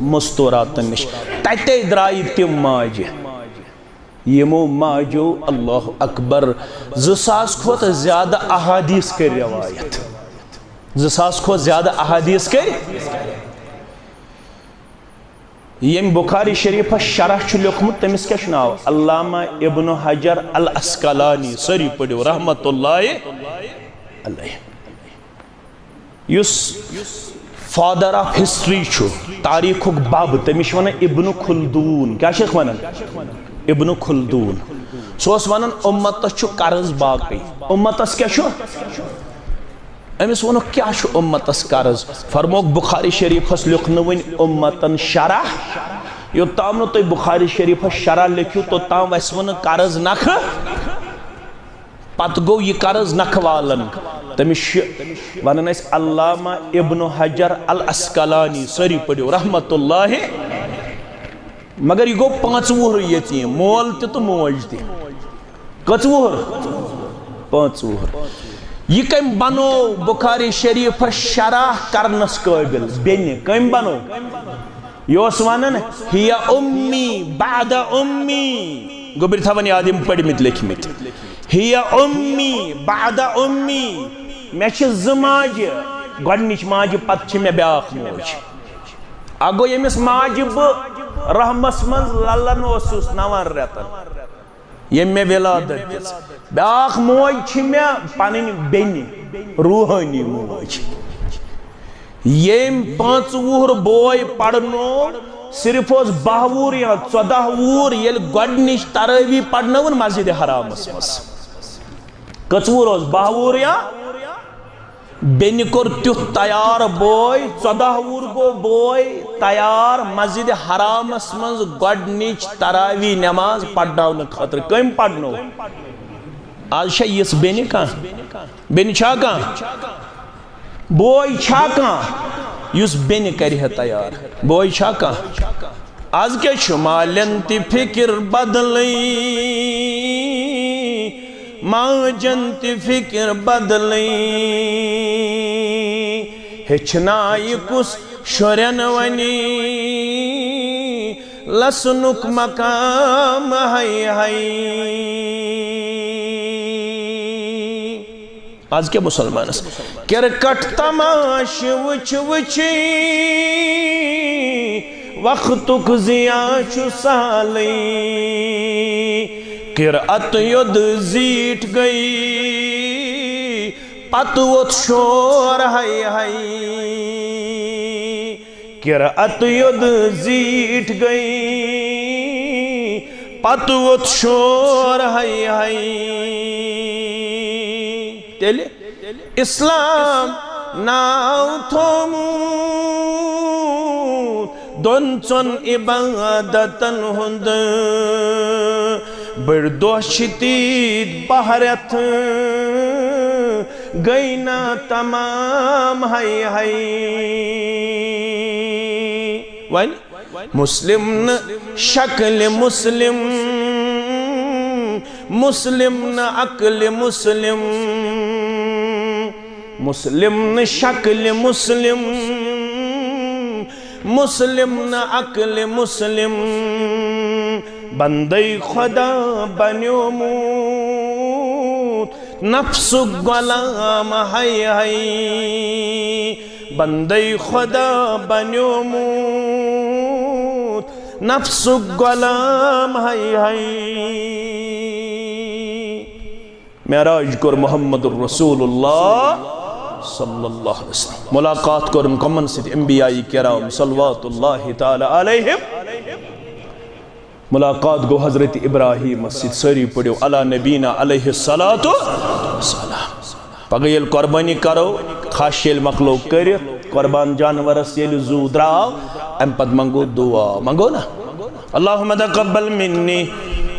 مستوراتن نِش۔ تتے درٛایہِ تِم ماجہِ۔ یِمو ماجو، اللہ اکبر، زٕ ساس کھۄتہٕ زیادٕ احادیث کٔرۍ روایت۔ زٕ ساس کھۄتہٕ زیادٕ احادیث کٔرۍ۔ ییٚمۍ بخاری شریفس شرح چھُ لیوٚکھمُت، تٔمِس کیٛاہ چھُ ناو؟ علامہ ابن حجر العسقلانی۔ سٲری پٔرِو رحمت اللہ علیہ۔ یُس father of history چھُ، تاریخُک بب، تٔمِس چھِ وَنان ابن خلدون۔ کیٛاہ چھِکھ وَنان؟ ابن خلدون۔ سُہ اوس وَنان، اُمتَس چھُ قرض باقٕے۔ اُمتَس کیٛاہ چھُ؟ أمِس ووٚنُکھ، "کیٛاہ چھُ اُمتس قرض؟" فرمووُکھ، بخاری شریفس لیوٚکھ نہٕ وُنہِ اُمتن شرح۔ یوٚت تام نہٕ تُہۍ بخاری شریفس شرح لیکھِو، توٚت تام وسہِ وُنہٕ قرض نکھٕ۔ پتہٕ گوٚو یہِ قرض نکھٕ والن۔ تٔمِس چھِ ونان أسۍ علامہ ابن حجر العسقلانی، سٲری پٔرِو، رحمت اللہ۔ مگر یہِ گوٚو پانٛژھ وُہُر یتیٖم، مول تہِ تہٕ موج تہِ۔ کٔژ وُہُر؟ پانٛژھ وُہُر۔ یہِ کٔمۍ بنوو بخاری شریفس شرح کرنس قٲبل؟ بیٚنہِ۔ کٔمۍ بنوو؟ یہِ اوس ونان، "ہی امی بعد امی"۔ گوٚبرۍ تھاوان یاد یِم پٔرمٕتۍ لیکھمٕتۍ۔ "ہی امی بعد امی"، مےٚ چھِ زٕ ماجہِ، گۄڈنِچ ماجہِ، پتہٕ چھِ مےٚ بیٛاکھ موج۔ اکھ گوٚو، ییٚمِس ماجہِ بہٕ رحمس منٛز للن اوسُس نون رٮ۪تن، ییٚمۍ مےٚ ولادت دِژ۔ بیٛاکھ موج چھِ مےٚ پنٕنۍ بیٚنہِ، روحٲنی موج۔ ییٚمۍ پانٛژھ وُہُر بوے پرنو، صرف اوس باہ وُہُر یا ژۄداہ وُہُر، ییٚلہِ گۄڈنِچ تراوی پرنٲوٕن مسجد حرامس منٛز۔ کٔژ وُہُر اوس؟ باہ وُہُر یا؟ بیٚنہِ کوٚر تیُتھ تیار بوے، ژۄداہ وُہُر گوٚو بوے تیار مسجد حرامس منٛز گۄڈنِچ تراوی نماز پرناونہٕ خٲطرٕ۔ کٔمۍ پرنو؟ از چھا یِژھ بیٚنہِ کانٛہہ؟ بیٚنہِ چھا کانٛہہ؟ بوے چھا کانٛہہ یُس بیٚنہِ کرِ ہے تیار؟ بوے چھا کانٛہہ؟ از کیٛاہ چھُ مالٮ۪ن تہِ فِکر بدلٕے، ماجن تہِ فِکر بدلٕے۔ ہیٚچھنایہِ کُس شُرٮ۪ن وَنہِ لَسنُک مقام، ہاے ہاے۔ از کیٛاہ مُسلمانس کرکٹ تماشہٕ وٕچھ وٕچھٕے وقتُک ضیاع چھُ سہلٕے۔ قرعت یوٚد زیٖٹھ گٔے، پتہٕ ووٚتھ شور، ہاے ہاے۔ قرعت یوٚد زیٖٹھ گٔے، پتہٕ ووٚتھ شور، ہاے ہاے۔ تیٚلہِ اسلام ناو تھوٚومُت دۄن ژۄن عبادتن ہُنٛد۔ بٔڑۍ دۄہ چھِ تیٖتۍ باہ رٮ۪تھ گٔے نا تمام، ہاے ہاے۔ وۄنۍ مسلم نہٕ شکلِ مسلم، مسلم نہٕ عقلِ مسلم، مسلم نہٕ شکلِ مسلم، مسلم نہٕ عقلِ مسلم۔ بندے خدا بنیومُت نفسُک غلام، ہاے ہاے۔ بندے خدا بنیومُت نفسُک غلام، ہاے ہاے۔ معراج کوٚر محمد رسول اللہ صلی اللہ علیہ وسلم۔ ملاقات کوٚرُن کمن سۭتۍ؟ انبیاء کرام صلوات اللہ تعالی علیہم۔ ملاقات گوٚو حضرت ابراہیمس سۭتۍ۔ سٲری پٔرِو علی نبینا علیہ الصلوۃ والسلام۔ پگاہ ییٚلہِ قۄربٲنی کرو، خش ییٚلہِ مۄکلو کٔرِتھ، قۄربان جانورس ییٚلہِ زُو درٛاو، امہِ پتہٕ منٛگو دُعا۔ منٛگو نا؟ اللہم تقبل منی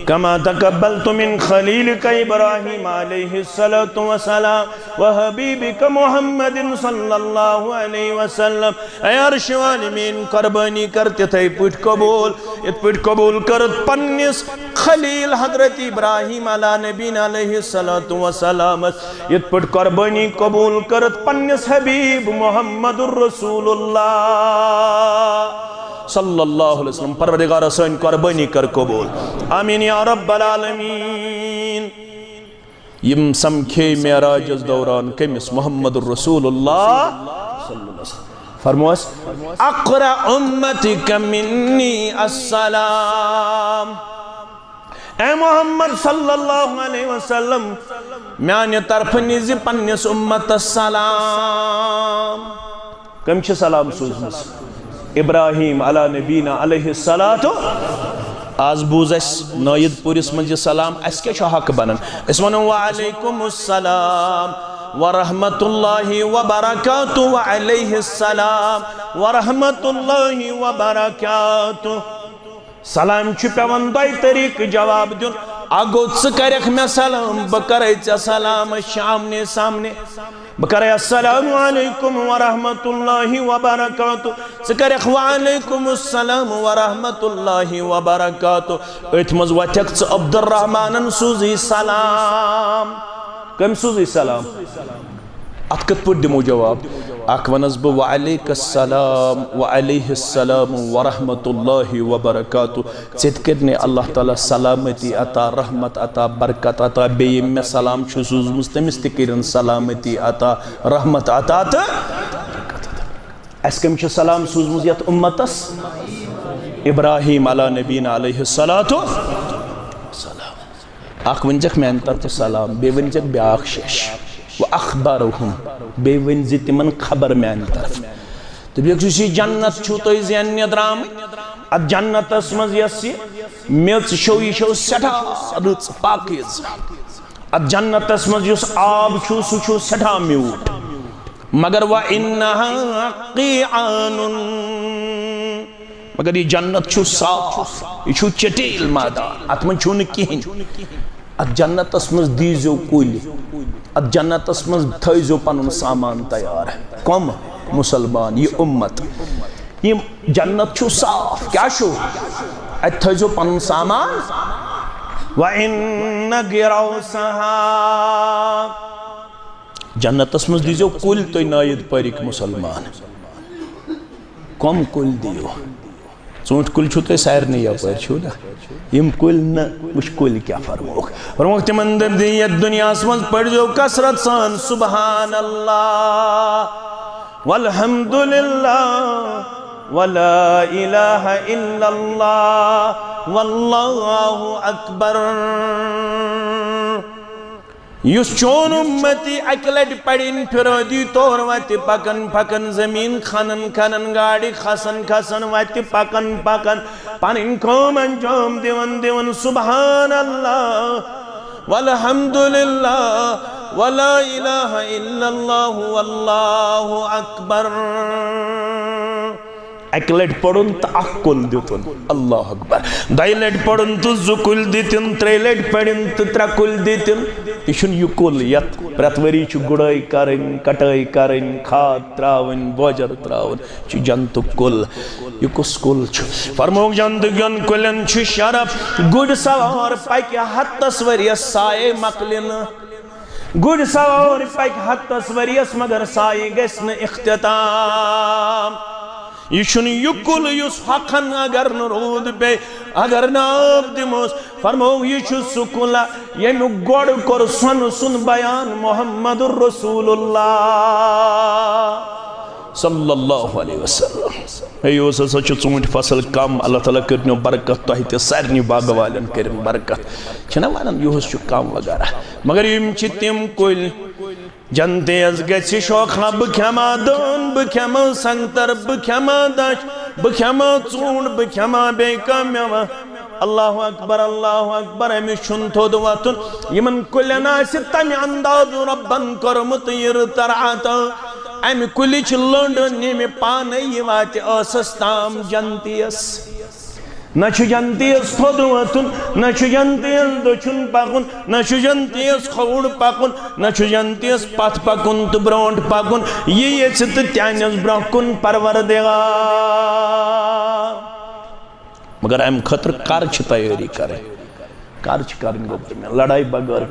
کما تقبلت من خلیلک ابراہیم علیہ الصلوۃ والسلام وحبیبک محمد صلی اللہ علیہ وسلم۔ اے عرش والہِ میٲنۍ قۄربٲنی کر تِتھے پٲٹھۍ قبول، یِتھ پٲٹھۍ قبول کٔرٕتھ پننِس خلیل حضرت ابراہیم علی نبینا علیہ الصلوۃ والسلامس، یِتھ پٲٹھۍ قۄربٲنی قبول کٔرٕتھ پننِس حبیب محمد رسول اللہ صلی اللہ علیہ وسلم۔ پروردگارا، سٲنۍ قۄربٲنی کر قبول۔ آمین یا رب العالمین۔ یِم سمکھے معراجس دوران کٔمِس؟ محمد رسول اللہ۔ فرموس، اقرأ امتک منی السلام۔ اے محمد صلی اللہ علیہ وسلم، میانہِ طرفہٕ نِزِ پننِس امتس سلام۔ کٔمۍ چھِ سلام سوٗزمٕژ؟ ابراہیم علی نبینا علیہ الصلوۃ۔ آز بوٗز اَسہِ نٲیِد پوٗرِس منٛز یہِ سلام، اَسہِ کیٛاہ چھُ حق بنان؟ أسۍ وَنو، "وعلیکم السلام ورحمۃ اللہ وبرکاتہ، وعلیہ السلام ورحمۃ اللہ وبرکاتہ۔ سلام چھُ پٮ۪وان دۄیہِ طریٖقہٕ جواب دیُن۔ اکھ گوٚو، ژٕ کرکھ مےٚ سلام، بہٕ کرے ژےٚ سلام، أسۍ چھِ آمنے سامنے۔ بہٕ کرے السلام علیکم ورحمۃ اللہ وبرکاتہ، ژٕ کرکھ وعلیکم السلام ورحمۃ اللہ وبرکاتہ۔ أتھۍ منٛز وۄتھکھ ژٕ عبدالرحمانن سوزی سلام۔ کٔمۍ سوزی سلام؟ اتھ کتھ پٲٹھۍ دِمو جواب؟ اکھ ونس بہٕ وعلیک السلام وعلیہ السلام ورحمۃ اللہ وبرکاتہ، ژےٚ تہِ کٔرنٕے اللہ تعالیٰ سلامتی عطا، رحمت عطا، برکت عطا۔ بیٚیہِ ییٚمۍ مےٚ سلام چھُ سوٗزمُت، تٔمِس تہِ کٔرِن سلامتی عطا، رحمت عطا تہٕ برکت عطا۔ اَسہِ کٔمۍ چھُ سلام سوٗزمُت یَتھ اُمتَس؟ ابراہیم علی نبینا علیہ الصلوۃ والسلام۔ اکھ ؤنۍزٮ۪کھ میٛانہِ طرفہٕ سلام، بیٚیہِ ؤنۍزٮ۪کھ بیٛاکھ شیٚش۔ وَأَخْبَرَهُمْ، بیٚیہِ ؤنۍزِ تِمن خبر میٛانہِ طرفہٕ۔ دوٚپُکھ، یُس یہِ جنت چھُو تُہۍ زیننہِ درٛامٕتۍ، اتھ جنتس منٛز یۄس یہِ میٚژ چھو، یہِ چھو سٮ۪ٹھاہ رٕژ، پاکیزٕ۔ اتھ جنتس منٛز یُس آب چھُ، سُہ چھُ سٮ۪ٹھاہ میوٗٹھ۔ مگر وَإِنَّهَا قِيعَانٌ، مگر یہِ جنت چھُ صاف، یہِ چھُ چٹیل مٲدان، اتھ منٛز چھُنہٕ کِہیٖنۍ۔ اتھ جنتس منٛز دیٖزیو کُلۍ، اتھ جنتس منٛز تھٲیزیو پنُن سامان تیار۔ کم؟ مسلمان، یہِ اُمت۔ یہِ جنت چھُ صاف، کیٛاہ چھُ؟ اتہِ تھٲیزیو پنُن سامان۔ وَإِنَّ غِرَوْسَهَا، جنتس منٛز دیٖزیو کُلۍ تُہۍ نٲیِد پٲرِکۍ مسلمان۔ کم کُلۍ دِیِو؟ ژوٗنٛٹھۍ کُلۍ چھِو تُہۍ سارنٕے یپٲرۍ، چھِو نا؟ یِم کُلۍ نہٕ، وٕچھ کُلۍ کیٛاہ فرمووُکھ۔ فرمووُکھ تِمن، دٔپۍ دِ، یتھ دُنیاہس منٛز پٔرۍزیو کثرت سان سبحان اللہ والحمد للہ ولا الہ الا اللہ واللہ اکبر۔ یُس چون اُمتی اکہِ لٹہِ پرِ انفرادی طور وتہِ پکان پکان، زمین کھنان کھنان، گاڑِ کھسان کھسان، وتہِ پکان پکان، پنٕنۍ کٲم انجام دِوان دِوان، سبحان اللہ والحمد للہ ولا الہ الا اللہ واللہ اکبر۔ اکہِ لٹہِ پوٚرُن تہٕ اکھ کُل دیُتُن۔ اللہ اکبر۔ دۄیہِ لٹہِ پوٚرُن تہٕ زٕ کُلۍ دِتِن، ترٛیٚیہِ لٹہِ پوٚرُن تہٕ ترٛےٚ کُلۍ دِتِن۔ یہِ چھُنہٕ یہِ کُل یتھ پرٛٮ۪تھ ؤری چھُ گُڈٲے کرٕنۍ، کٹٲے کرٕنۍ، کھاد ترٛاوٕنۍ، بوجر ترٛاوُن۔ یہِ چھُ جنتُک کُل۔ یہِ کُس کُل چھُ؟ فرمووُکھ، جنتہٕ کٮ۪ن کُلٮ۪ن چھُ شرف۔ گُرۍ سوار پکہِ ہتس ؤرۍیس سایے مۄکلہِ نہٕ۔ گُرۍ سوار پکہِ ہتس ؤرۍیس، مگر سایہِ گژھِ نہٕ اختتام۔ یہِ چھُنہٕ یہِ کُل یُس ہۄکھن اگر نہٕ روٗد پیٚیہِ، اگر نہٕ آب دِموس۔ فرموو، یہِ چھُ سُہ کُل ییٚمیُک گۄڈٕ کوٚر سۄنہٕ سُنٛد بیان محمد رسول اللہ صلی اللہ علیہ وسلم۔ ہے، یُہُس ہسا چھُ ژوٗنٛٹھۍ فصل کم، اللہ تعالیٰ کٔرِنو برکت، تۄہہِ تہِ سارنٕے باغہٕ والٮ۪ن کٔرِن برکت۔ چھِنہ ونان، یُہُس چھُ کم وغیرہ، مگر یِم چھِ تِم کُلۍ، جنتیس گژھِ شوقہ، بہٕ کھٮ۪مہٕ دٲن، بہٕ کھٮ۪مہٕ سنگتر، بہٕ کھٮ۪مہٕ دچھ، بہٕ کھٮ۪مہٕ ژوٗنٛٹھ، بہٕ کھٮ۪مہٕ بیٚیہِ کانٛہہ مٮ۪وہ۔ اللہ اکبر، اللہ اکبر، أمِس چھُنہٕ تھوٚد وۄتھُن۔ یِمن کُلٮ۪ن آسہِ تمہِ اندازٕ رۄبن کوٚرمُت یہِ رٕژر عطا۔ امہِ کُلِچ لٔنڈ نیمہِ پانے، یہِ واتہِ ٲسس تام جنتیس۔ نہ چھُ جنتیس تھوٚد وۄتھُن، نہ چھُ جنتیس دٔچھُن پکُن، نہ چھُ جنتیس کھووُر پکُن، نہ چھُ جنتیس پتھ پکُن تہٕ برونٛٹھ پکُن۔ یہِ یژھِ تہٕ تہِ انٮ۪س برونٛہہ کُن پروردگار۔ مگر امہِ خٲطرٕ کر چھِ تیٲری کرٕنۍ؟ کر چھِ کرٕنۍ گۄڈٕ لڑایہِ بغٲر؟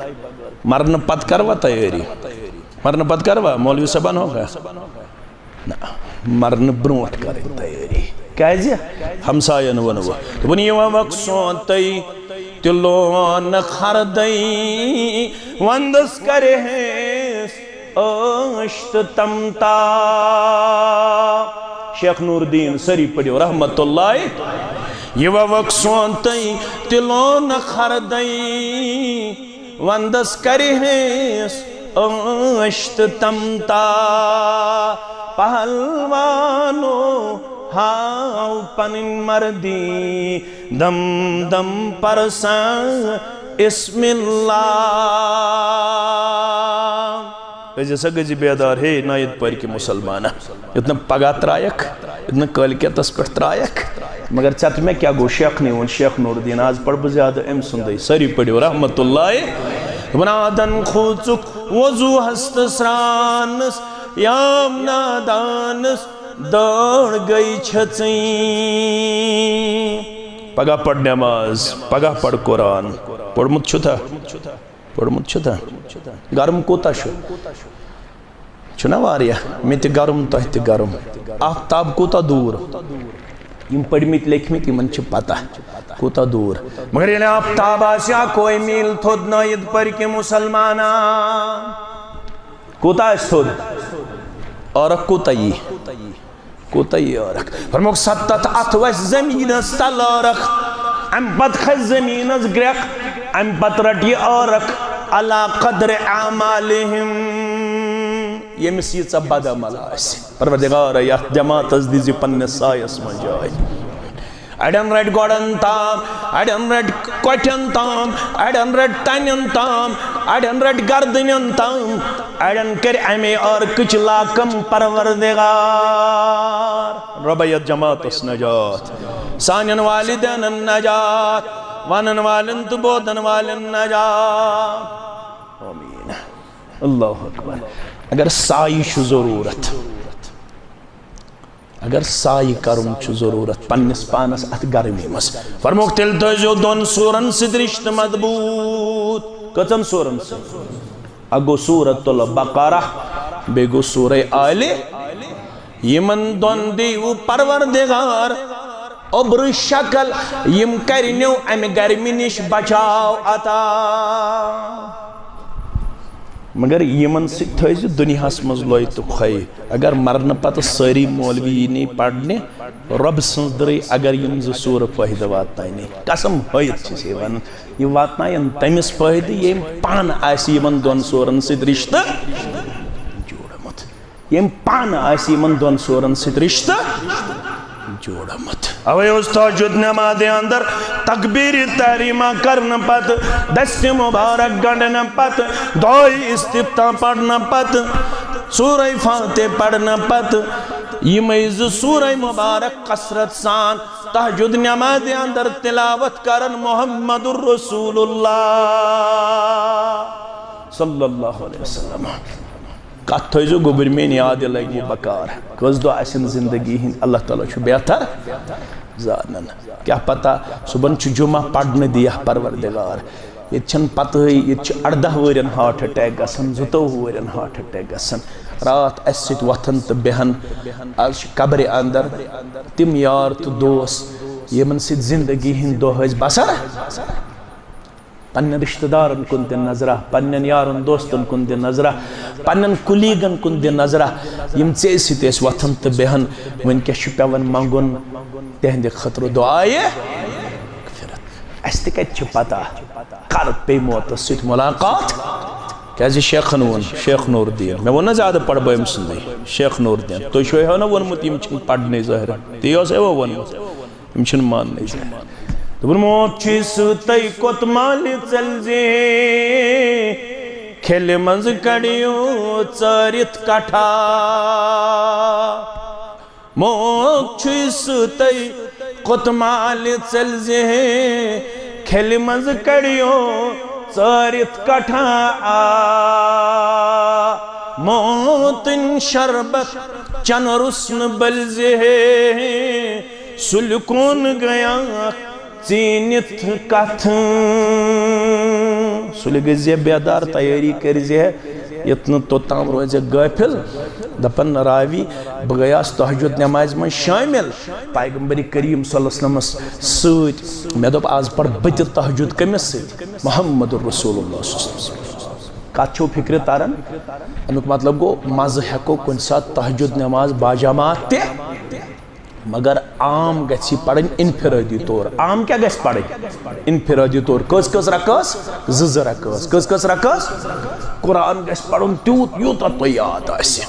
مرنہٕ پتہٕ کروا تیٲری؟ مرنہٕ پتہٕ کروا؟ مولوی صٲبن ہوگا؟ نہ، مرنہٕ برونٛٹھ کرٕنۍ تیٲری۔ کیازِ؟ ہمساین ووٚنوٕ۔ دوٚپُن، یہِ وَوَکھ سونٛتَے تہِ لون خردَے، وَندَس کرِ ہیس عٲش تہٕ تمتا۔ شیخ نور الدین، سٲری پٔرِو رحمت اللہ۔ یہِ وَوَکھ سونٛتَے تہِ لون خردَے، وندس کرِ ہیس عٲش تہٕ تمتا۔ پہلوانو، ہاو پنٕنۍ مردی، دم دم پرسان اسم اللہ۔ أزۍ ہسا گٔژھۍ بیدار، ہے نایِد پٔرۍ کہِ مُسلمانہ، یُتھ نہٕ پگاہ ترٛایَکھ، یُتھ نہٕ کٲلۍ کٮ۪تَس پٮ۪ٹھ ترٛایَکھ۔ مگر ژےٚ تہٕ مےٚ کیٛاہ گوٚو؟ شیخنٕے ووٚن، شیخ نوٗر الدیٖن، آز پَرٕ بہٕ زیادٕ أمۍ سُنٛدُے۔ سٲری پٔرِو رحمتہ اللہ۔ وَنادَن کھوٗژُکھ وضوٗہَس تہٕ سرٛانَس، یام نادانَس دٲڑ گٔے چھٔژٕنۍ۔ پگاہ پَر نٮ۪ماز، پگاہ پَر قرآن۔ پوٚرمُت چھُتھا؟ پوٚرمُت چھُتھا؟ گرم کوٗتاہ چھُ؟ چھُنہ واریاہ؟ مےٚ تہِ گرم، تۄہہِ تہِ گرم۔ آفتاب کوٗتاہ دوٗر؟ یِم پٔرمٕتۍ لیکھمٕتۍ، یِمن چھِ پتہ کوٗتاہ دوٗر۔ مگر ییٚلہِ آفتاب آسہِ ہا کوے میٖل تھوٚد نٲیِد پٔرۍ کہِ مُسلمانا، کوٗتاہ آسہِ تھوٚد؟ عٲرق کوٗتاہ یی؟ کوٗتاہ یی عٲرق؟ فرمووُکھ، ستتھ اتھ وسہِ زٔمیٖنس تل عٲرق، امہِ پتہٕ کھسہِ زٔمیٖنس گرٛٮ۪کھ، امہِ پتہٕ رٹہِ یہِ عٲرق علی قدر اعمالہم، ییٚمِس ییٖژاہ بدعمل آسہِ۔ پروردگارا، یتھ جماعتس دِزِ پننِس سایس منٛز جاے۔ اڑٮ۪ن رٹہِ گۄڈن تام، اڑٮ۪ن رٹہِ کۄٹھٮ۪ن تام، اڑٮ۪ن رٹہِ تنٮ۪ن تام، اڑٮ۪ن رٹہِ گردنٮ۪ن تام، اڑٮ۪ن کرِ امے عٲرقٕچ لاکم پروردگار۔ رۄبا، یتھ جماعتس نجات، سانٮ۪ن والدینن نجات، ونن والٮ۪ن تہٕ بوزن والٮ۪ن نجات۔ آمین۔ اللہ اکبر۔ اگر سایہِ چھُ ضروٗرت، اگر سایہِ کرُن چھُ ضروٗرت پننِس پانس اتھ گرمی منٛز، فرمووُکھ، تیٚلہِ تھٲیزیو دۄن سوٗرن سۭتۍ رشتہٕ مضبوٗط۔ کٔژن سوٗرن سۭتۍ؟ اکھ گوٚو سورۃ البقرہ، بیٚیہِ گوٚو سورہ آلِ۔ یِمن دۄن دیٖوٕ پروردگار اوٚبرٕ شکل، یِم کرنو امہِ گرمی نِش بچاو عطا۔ مگر یِمن سۭتۍ تھٲیزِ دُنیاہس منٛز لۄے تہٕ کھۄے۔ اگر مرنہٕ پتہٕ سٲری مولوی یی نہٕ پرنہِ، رۄبہٕ سٕنٛز دٕرٕے اگر یِم زٕ سوٗرٕ فٲیدٕ واتناونہِ۔ قسم ہٲیِتھ چھِ أسۍ یہِ ونان، یہِ واتناون تٔمِس فٲیدٕ، ییٚمۍ پانہٕ آسہِ یِمن دۄن سوٗرن سۭتۍ رشتہٕ جوڑمُت۔ ییٚمۍ پانہٕ آسہِ یِمن دۄن سوٗرن سۭتۍ رشتہٕ جوڑمُت۔ اوے اوس تہجد نمازِ اندر تکبیرِ تحریمہ کرنہٕ پتہٕ، دستِ مبارک گنڈنہٕ پتہٕ، دعائے استفتاح پرنہٕ پتہٕ، سورہ فاتحہ پرنہٕ پتہٕ، یِمے زٕ سورہ مبارک کثرت سان تہجد نمازِ اندر تلاوت کرن محمد رسول اللہ صلی اللہ علیہ وسلم۔ کتھ تھٲیزیو گوٚبٕرۍ میٲنۍ یاد، یہِ لگہِ وۄنۍ بکار۔ کٔژ دۄہ آسن زندگی ہٕنٛدۍ، اللہ تعالیٰ چھُ بہتر زانان۔ کیٛاہ پتہ، صُبحن چھُ جمعہ، پرنہٕ دِیہ پروردگار۔ ییٚتہِ چھَنہٕ پتہٕے، ییٚتہِ چھُ ارداہ وٕہٕرٮ۪ن ہارٹ اٹیک گژھان، زٕتووُہ وٕہٕرٮ۪ن ہارٹ اٹیک گژھان۔ راتھ اَسہِ سۭتۍ وۄتھان تہٕ بیٚہان۔ آز چھِ قبرِ اندر تِم یار تہٕ دوس، یِمن سۭتۍ زندگی ہٕنٛدۍ دۄہ ٲسۍ بسر۔ پننٮ۪ن رشتہٕ دارن کُن دِ نظرہ، پننٮ۪ن یارن دوستن کُن دِ نظرہ، پننٮ۪ن کولیگن کُن دِ نظرہ، یِم ژےٚ سۭتۍ ٲسۍ وۄتھان تہٕ بیٚہان، وٕنکیٚس چھُ پٮ۪وان منٛگُن تِہنٛدِ خٲطرٕ دعایہِ مغفرت۔ اَسہِ تہِ کتہِ چھِ پتہ کر پیٚیہِ موتس سۭتۍ ملاقات؟ کیازِ شیخن ووٚن، شیخ نور الدین، مےٚ ووٚن نہ زیادٕ پرٕ بہٕ أمۍ سُنٛدٕے، شیخ نور الدین، تُہۍ چھِو ہے نہ ووٚنمُت یِم چھِنہٕ پرنٕے ظٲہِرن، تی اوس ہے وۄنۍ ووٚنمُت۔ یِم چھِنہٕ ماننٕے زانٛہہ۔ دوٚپُن، موت چھُے سۭتۍ کوٚت مالہِ ژٔلۍ زِ، کھیلہِ منٛز کڑیو ژٲرِتھ کٹھا۔ موت چھُے سۭتۍ کوٚت مالہِ ژٔلۍ زِ، کھیلہِ منٛز کڑیو ژٲرِتھ کٹھا۔ آ، موتٕنۍ شربت چنہٕ رُس نہٕ بٔلۍ زِ ہے، سُلہِ کُن گٔیاکھ ژیٖنِتھ کتھ۔ سُلہِ گٔژھۍ زِ بیدار، تیٲری کٔرۍ زِ، یُتھ نہٕ توٚتام روزِ غٲفِل۔ دپان راوی، بہٕ گٔیاس تہجد نمازِ منٛز شٲمِل پیغمبر کریم صلی اللہ علیہ وسلمس سۭتۍ۔ مےٚ دوٚپ، آز پرٕ بہٕ تہِ تہجد۔ کٔمِس سۭتۍ؟ محمد رسول اللہ صلی اللہ علیہ وسلم۔ کتھ چھو فکرِ تران؟ امیُک مطلب گوٚو، مزٕ ہٮ۪کو کُنہِ ساتہٕ تہجد نماز باجماعت تہِ، مگر عام گژھِ یہِ پرٕنۍ انفرادی طور۔ عام کیٛاہ گژھِ پرٕنۍ؟ انفرادی طور۔ کٔژ کٔژ رکٲژ؟ زٕ زٕ رکٲژ۔ کٔژ کٔژ رکٲژ؟ قرآن گژھِ پرُن تیوٗت، یوٗتاہ تۄہہِ یاد آسہِ۔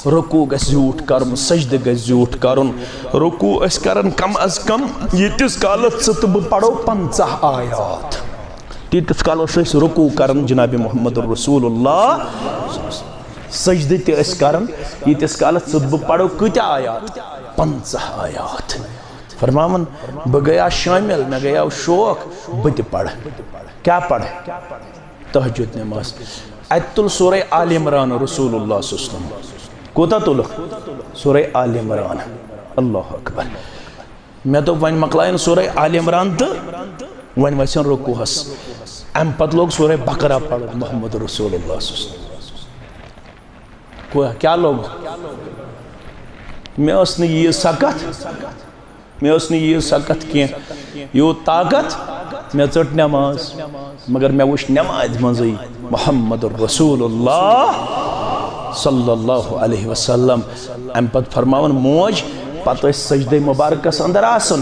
رکوع گژھِ زیوٗٹھ کرُن، سجدٕ گژھِ زیوٗٹھ کرُن۔ رکوع ٲسۍ کران کم از کم ییٖتِس کالس ژٕ تہٕ بہٕ پرو پنژاہ آیات۔ تیٖتِس کالس ٲسۍ رکوع کران جناب محمد رسول اللہ۔ سجدٕ تہِ ٲسۍ کران، ییٖتِس کالس ژٕ تہٕ بہٕ پرو کۭتیاہ آیات؟ پنٛژاہ آیات۔ فرماوان، بہٕ گٔیاس شٲمِل، مےٚ گٔیاو شوق، بہٕ تہِ پرٕ۔ کیٛاہ پرٕ؟ تہجد نماز۔ اتہِ تُل سورہ آل عمران رسول اللہ صلی اللہ علیہ وسلم۔ کوٗتاہ تُلُکھ؟ سورہ آل عمران۔ اللہ اکبر۔ مےٚ دوٚپ، وۄنۍ مۄکلایَن سورہ آل عمران تہٕ وۄنۍ وَسن رکوعس۔ اَمہِ پتہٕ لوگ سورہ بقرہ پرُن محمد رسول اللہ صلی اللہ علیہ وسلم۔ کو-، کیٛاہ لوگ؟ مےٚ ٲس نہٕ ییٖژ سکت، مےٚ ٲس نہٕ ییٖژ سکت کینٛہہ، یوٗت طاقت، مےٚ ژٔٹ نٮ۪ماز۔ مگر مےٚ وٕچھ نٮ۪مازِ منٛزٕے محمد رسول اللہ صلی اللہ علیہ وسلم۔ اَمہِ پتہٕ فرماوان موج، پتہٕ ٲسۍ سجدے مبارکس اندر آسان،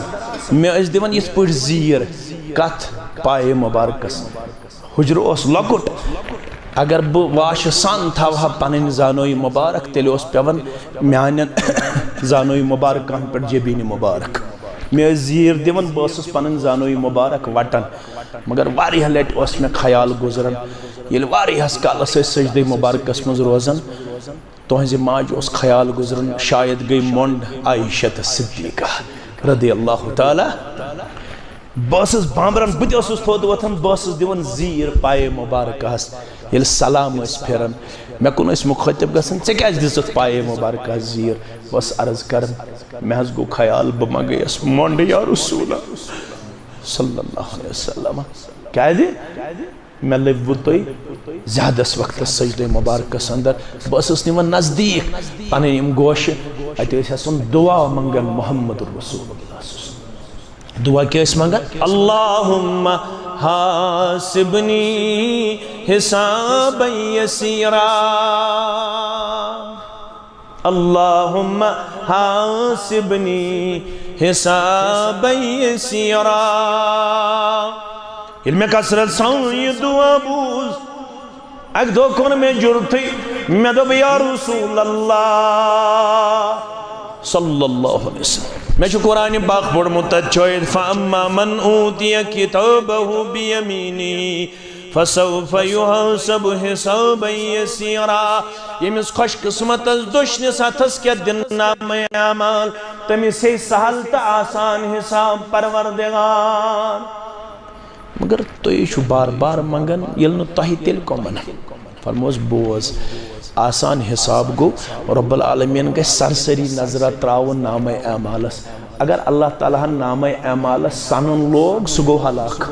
مےٚ ٲسۍ دِوان یِتھ پٲٹھۍ زیٖر۔ کتھ؟ پایہِ مبارکس۔ حجرٕ اوس لۄکُٹ، اگر بہٕ واشہِ سان تھاوٕ ہا پنٕنۍ زانوی مبارک، تیٚلہِ اوس پٮ۪وان میانٮ۪ن زانوی مبارکن پٮ۪ٹھ جبیٖنہِ مبارک۔ مےٚ ٲسۍ زیٖر دِوان، بہٕ ٲسٕس پنٕنۍ زانوی مبارک وٹان۔ مگر واریاہ لٹہِ اوس مےٚ خیال گُزران، ییٚلہِ واریاہس کالس أسۍ سجدے مبارکس منٛز روزان، تہنٛزِ ماجہِ اوس خیال گُزران، شاید گٔے مۄنڈ عائشہ تہٕ صدیقہ رضی اللہ تعالیٰ۔ بہٕ ٲسٕس بامبران، بہٕ تہِ اوسُس تھوٚد وۄتھان، بہٕ ٲسٕس دِوان زیٖر پایہِ مبارکہس۔ ییٚلہِ سلام ٲسۍ پھیران، مےٚ کُن ٲسۍ مُخٲطِب گژھان، "ژےٚ کیٛازِ دِژٕتھ پایہِ مبارکہس زیٖر؟" بہٕ ٲسٕس عرض کران، مےٚ حظ گوٚو خیال بہٕ ما گٔیَس مۄنڈ یا رسول اللہ صلی اللہ علیہ وسلم۔ کیٛازِ؟ مےٚ لٔبوٕ تُہۍ زیادس وقتس سجدے مبارکس اندر۔ بہٕ ٲسٕس نِوان نزدیٖک پنٕنۍ یِم گوشہِ، اتہِ ٲسۍ آسان دعا منگان محمد رسول اللہ صلی اللہ علیہ وسلم۔ دعا کیٛاہ ٲسۍ منگان؟ اللہم حاسبنی حسابا یسیرا، اللہم حاسبنی حسابا یسیرا۔ ییٚلہِ مےٚ کثرت سان یہِ دعا بوٗز، اکہِ دۄہ کوٚر مےٚ جُرتھٕے، مےٚ دوٚپ، یا رسول اللہ صلی اللہ علیہ وسلم، مےٚ چھُ قرآنِ پاک پوٚرمُت، تَتہِ چھُ آیت، فَأَمَّا مَنْ أُوتِيَ كِتَابَهُ بِيَمِينِهِ فَسَوْفَ يُحَاسَبُ حِسَابًا يَسِيرًا۔ ییٚمِس خۄش قٕسمتس دٔچھنِس ہتھس کیٛاہ دِنہٕ نامہ اعمال، تٔمِس ہے سہل تہٕ آسان حساب پروردگار۔ مگر تُہۍ چھِو بار بار منگان، ییٚلہِ نہٕ تۄہہِ تیٚلہِ کۄمن؟ فرموس، بوز، آسان حساب گوٚو، رب العالمین گژھِ سرسری نظرہ تراوُن نامہ اعمالس۔ اگر اللہ تعالیٰ ہن نامہ اعمالس سنُن لوگ، سُہ گوٚو ہلاک۔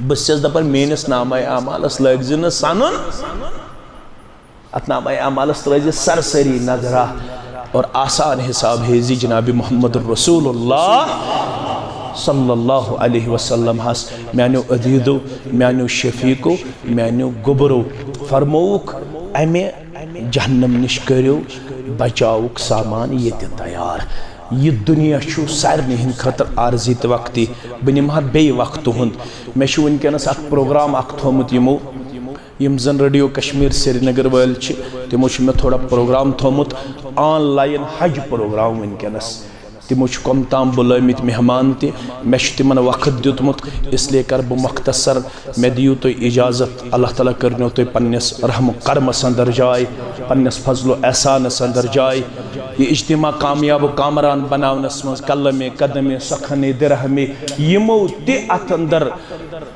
بہٕ چھَس دَپان، میٲنِس نامہ اعمالس لٲگۍ زِ نہٕ سنُن۔ اتھ نامہ اعمالس ترٲے زِ سرسری نظرہ اور آسان حساب ہے زِ جناب محمد رسول اللہ صلی اللہ علیہ وسلم ہس، میانیو عزیزو، میانیو شفیقو، میانیو گوبرو، فرمووُکھ، امہِ جہنم نِش کٔرِو بچاوُک سامان ییٚتہِ تیار۔ یہِ دُنیا چھُ سارنٕے ہٕنٛدِ خٲطرٕ عارضی تہٕ وقتی۔ بہٕ نِمہٕ ہا بیٚیہِ وقتہٕ تُہُنٛد۔ مےٚ چھُ وٕنکیٚنَس اکھ پروگرام اکھ تھوٚومُت یِمو، یِم زن ریڈیو کشمیر سرینگر وٲلۍ چھِ، تِمو چھُ مےٚ تھوڑا پروگرام تھوٚومُت، آن لائن حج پروگرام وٕنکیٚنَس۔ تِمو چھِ کۄم تام بُلٲومٕتۍ مہمان تہِ، مےٚ چھُ تِمن وقت دیُتمُت، اس لیے کَرٕ بہٕ مختصر۔ مےٚ دِیِو تُہۍ اجازت، اللہ تعالیٰ کٔرنو تُہۍ پننِس رحم و کرمس اندر جاے، پننِس فضل و احسانس اندر جاے۔ یہِ اجتماع کامیاب و کامران بناونس منٛز قلمِ قدمِ سخنِ درہمِ یِمو تہِ اتھ اندر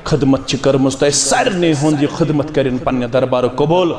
خدمت چھِ کٔرمٕژ، تۄہہِ سارنٕے ہُنٛد یہِ خدمت کٔرِن پننہِ دربارٕ قبول۔